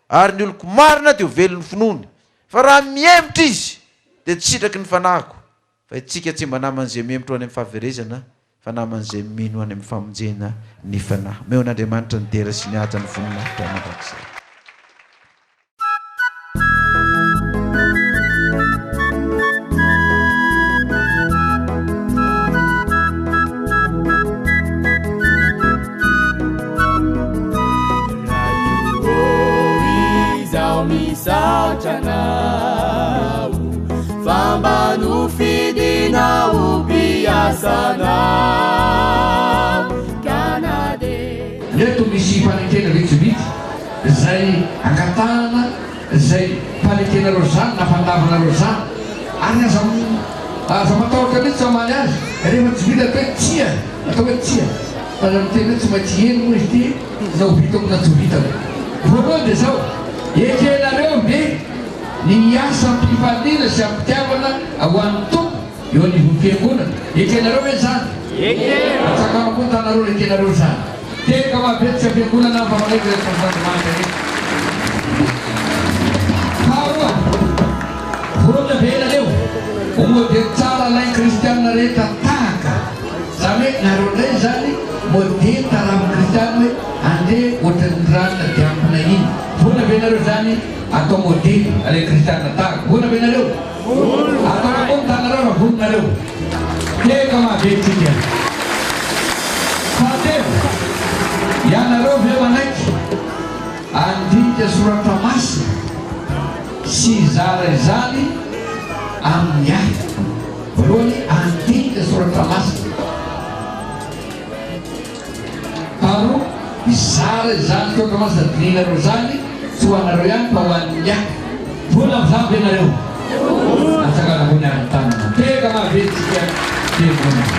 ary ny oloko marina dia ho velon'ny finoany. Fa raha mihemotra izy, dia tsy sitraky ny fanahiko. Fa itsika tsy mba naman'izay mihemotra ho any amin'ny fahaverezana, fa naman'izay mino ho any amin'ny famonjena ny fanahy. Omeo an'Andriamanitra ny dera sy ny haja ny voninahitra mandrakizay. Raiko ô, izaho misaotra anao. Fa mba nofidina ho mpiasanao Ka na dia. Ireto misy fanekena vitsivitsy izay angatahana izay fanekenareo izany na fandavanareo izany ary aza aza matahotra mihitsy hamaly azy rehefa tsy vita atao hoe tsia atao hoe tsia fa aza miteny hoe tsy maintsy eny moa izy ity na ho vitako na tsy ho vitako. Voalohany dia izao, ekenareo ve Ny hiasa am-pifaliana sy am-pitiavana ho an'ny Tompo eo anivon'ny Fiangonana. Ekenareo ve izany? Ekena! Atsangano koa ny tanareo raha ekenareo izany. Tehaka mahavetsika Fiangonana fa manaiky ireto Tompon'Andriamanitra ireto. Faharoa, vonona ve ianareo ho modely tsara alain'ny Kristianina rehetra tahaka? Izany hoe nareo indray izany modely tarafin'ny Kristianina hoe andeha ohatran'ny ranona diampina iny. Vonona ve ianareo izany? Atao modely alay kristiana tahaka. Vonona ve nareo? Vonona. Atao ambony tanareo raha vonona nareo. Tehaka mahabe tsika. Fahatelo, ianareo ve manaiky handinika soratra masina sy hizara izany amin'ny hafa? Voalohany, handinika soratra masina. Faharoa, hizara izany toaka masina dinihinareo izany, tsy ho anareo ihany fa ho an'ny hafa. Vonona amin'izany ve nareo? Vonona! Atsangano ambony ary ny tanana. Tehaka mahavelontsika fiangonana.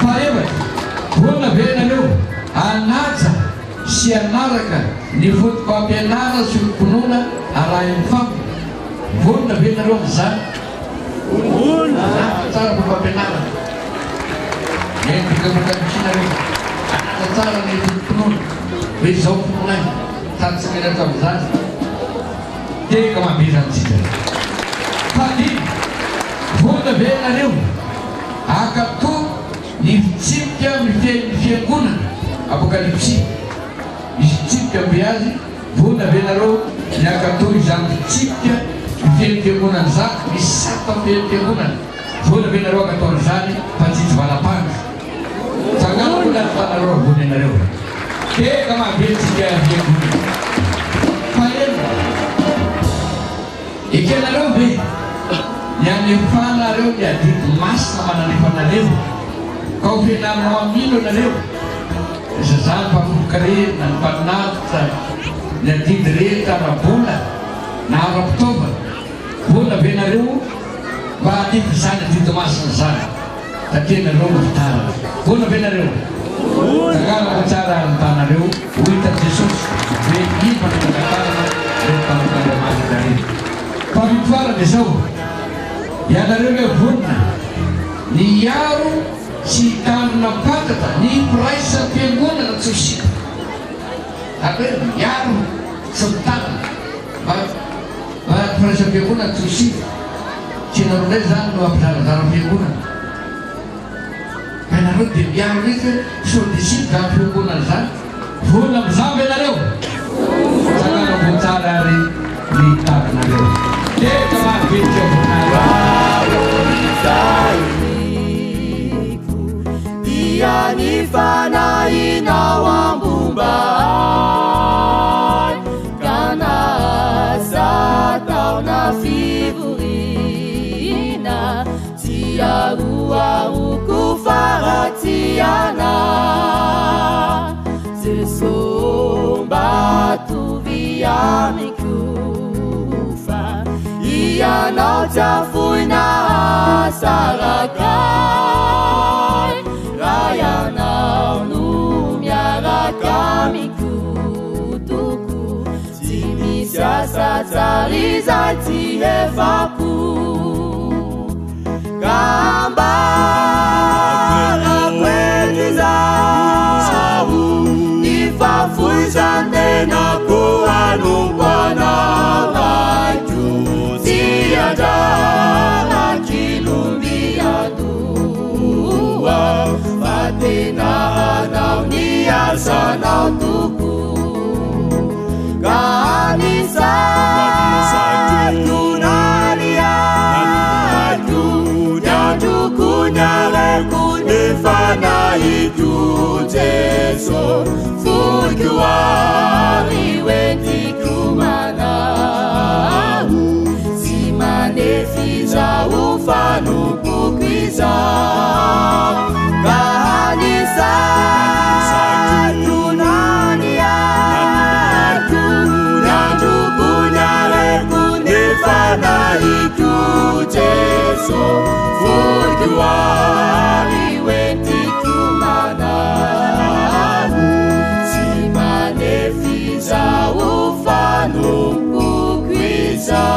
Fahaefatra, vonona ve ianareo hanaja sy hanaraka ny fotopampianarana sy foto-pinoana arahin'ny fam? Vonona ve nareo amin'izany? Vonona! Hanaraka tsara fomba-pianarana. Mihaino bokaboka mihitsy nareo. Hanaraka tsara ny foto-pinoana. Hoe izao finoanay, sady tsy menatra amin'izany. Tehaka mahaveza antsika. Fahadimy, vonona ve ianareo hankatò ny fitsipika mifehy ny fiangonana? Apokalypsy. Misy fitsipika mifehy azy. Vonona ve nareo ny hankatò izany fitsipika mifehy ny fiangonana izany? Misy sata mifehy ny fiangonana. Vonona ve nareo hankatò an'izany fa tsy hitsivalam-pandry? Tsangano ambony ary tanareo raha vonona ianareo. Tehaka mahabe antsika fiangonana. Fahaefatra. Ekenareo ve ny hanefanareo ny adidy masina manalefa anareo, ka ho fianarana ho mino ianareo? Aiza izany mpanombokarena, ny mpanatitra, ny adidy rehetra ara-bola na ara-pitaovana? Vonona ve nareo mba hanefa izany adidy masina izany? Satria nareo no fitaratra. Vonona ve nareo? Tsanganako tsara ny tanareo ho hitan'i Jesosy hoe inona no nangatanana ireo mpanompon'Andriamanitra ireo. Fa mitoarana izao, ianareo ve vonona ny hiaro sy hitandrina fatratra ny firaisam-piangonana tsy ho simba? Izany hoe miaro sy mitandrina mba Fa firaisam-piangonana tsy ho simba. Tsy ianareo indray izany no hampizarazara fiangonana. Ka ianareo dia miaro mihitsy hoe sao dia simba izany fiangonana izany. Vonona amin'izany ve ianareo? Tsangano ambony tsara ary ny tananareo. Teboka mafy be ny Dia ny fanahinao ambomba ahy. Ka na asa taona fivoriana, tsy aroaroko faharatsiana. Jeso mba tovy amiko fa Ianao tsy afoina asaraka ahy. Raha Ianao no miaraka amiko toko, tsy misy asa tsara izay tsy hefako. Ka ambarako eto izaho, ny fahafoizan-tenako hanompo anao raiko. Tsy andrarak'ilombiandoha, fa tena hanao ny asanao toko. Ka anisako na ny aiko, ny androko ny areko, ny fanahiko Jeso. Foiko ary hoentiko manao, tsy manefy izaho fanompoko izaho. Ka anisako na ny aiko, ny androko ny areko, ny fanahiko Jeso. Foiko ary hoentiko manao, tsy manefy izaho fanompoko izaho.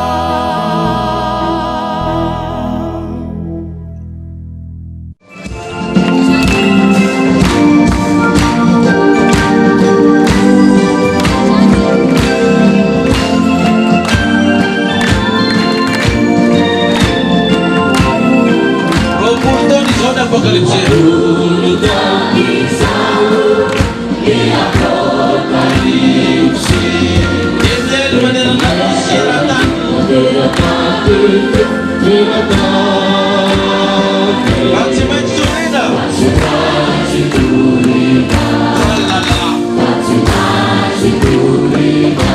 20 taona izao ny Apokalypsy. Dia manerana ny Nosy eran-tany. Fa tsy maintsy torina. Tralala. Fa tsy maintsy torina.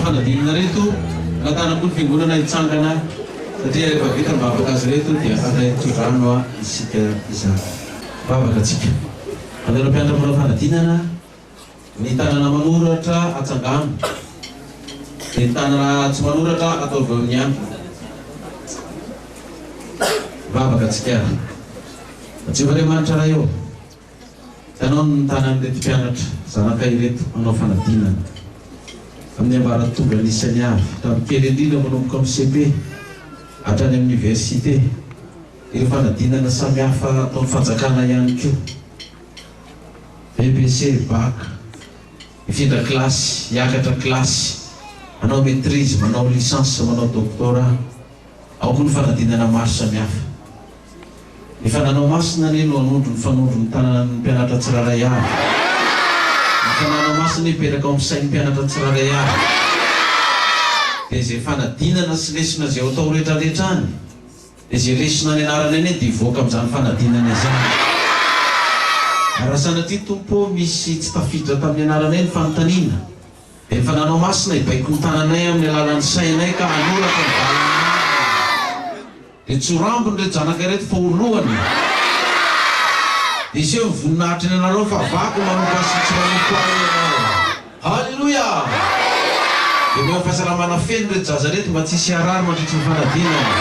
fanadinana ireto, angatahana koa ny fiangonana hitsangana satria rehefa vita ny vavaka azy ireto dia handray ny tsodrano isika izany. Vavaka tsika. Anareo mpianatra manao fanadinana, ny tanana manoratra atsangano, dia ny tanana tsy manoratra ataovy eo amin'ny ihany. Vavaka tsika. Jehovah Andriamanitra Ray ô! Hitanao ny tanan'ireto mpianatra zanakay ireto manao fanadinana amin'ny ambaratonga nisany avy, hatramin'ny kely indrindra manomboka amin'ny cepe hatrany amin'ny université, ireo fanadinana samihafa ataon'ny fanjakana ihany koa, BEPC, Bac, hifindra kilasy, hiakatra kilasy, hanao maitrise, manao licence, manao doctorat, ao koa ny fanadinana maro samihafa. Ny fananao masina anie no hanondro ny fanondro ny tananan'ny mpianatra tsirairay avy. Ny fananao masina anie hipetraka ao amin'ny sain'ny mpianatra tsirairay avy. Dia izay fanadinana sy lesona izay ho atao rehetrarehetra any, dia izay lesona nianarany anie dia hivoaka amin'izany fanadinana izany. Ary raha sanatria Tompo ô misy tsy tafiditra tamin'ny anaranay ny fanontaniana, dia ny fananao masina hibaiko ny tananay amin'ny alalan'ny sainay ka hanoratra ny valiny marina. Dia tsy ho rambony ireto zanaka ireto fa ho lohany. Dia hiseho ny voninahitry ny anarao fa vaky manompo ahy sy tsy manompo ahy ianao. Haleloia! Dia omeo fahasalamana feno ireto zaza ireto mba tsy hisy harary mandritry ny fanadinana.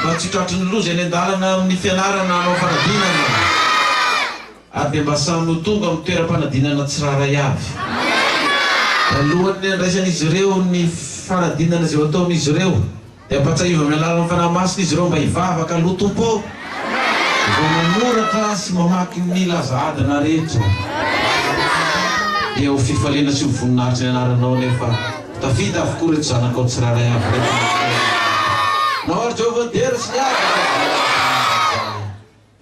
Mba tsy ho tratry ny loza eny an-dalana amin'ny fianarana hanao fanadinana. Ary dia mba samy ho tonga amin'ny toeram-panadinana tsirairay avy. Alohan'ny handraisan'izy ireo ny fanadinana izay ho ataon'izy ireo, Dia ampahatsiahivo amin'ny alalan'ny Fanahy Masina izy ireo mba hivavaka aloha, Tompo ô, vao manoratra sy mamaky ny laza adina rehetra. Dia ho fifaliana sy ho voninahitry ny anaranao anefa tafita avokoa ireto zanakao tsirairay avy ireto ny Nao ary Jehovah ny dera sy ny avo ka voninahitra.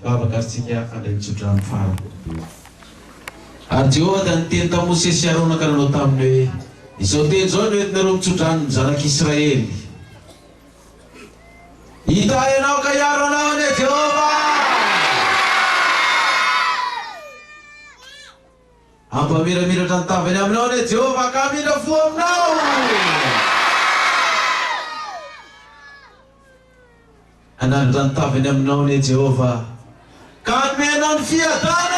Vavaka ary tsika handray ny tsodrano farany. Ary Jehovah dia niteny tamin'i Mosesy sy Arona ka nanao taminy hoe, Izao teny izao no entinareo mitsodrano ny zanak'Israely, Hitahy anao ka hiaro anao anie Jehovah! Hampamiramiratra ny tavany aminao anie Jehovah ka hamindra fo aminao! Hanandratra ny tavany aminao anie Jehovah, ka hanome anao ny fiadanany!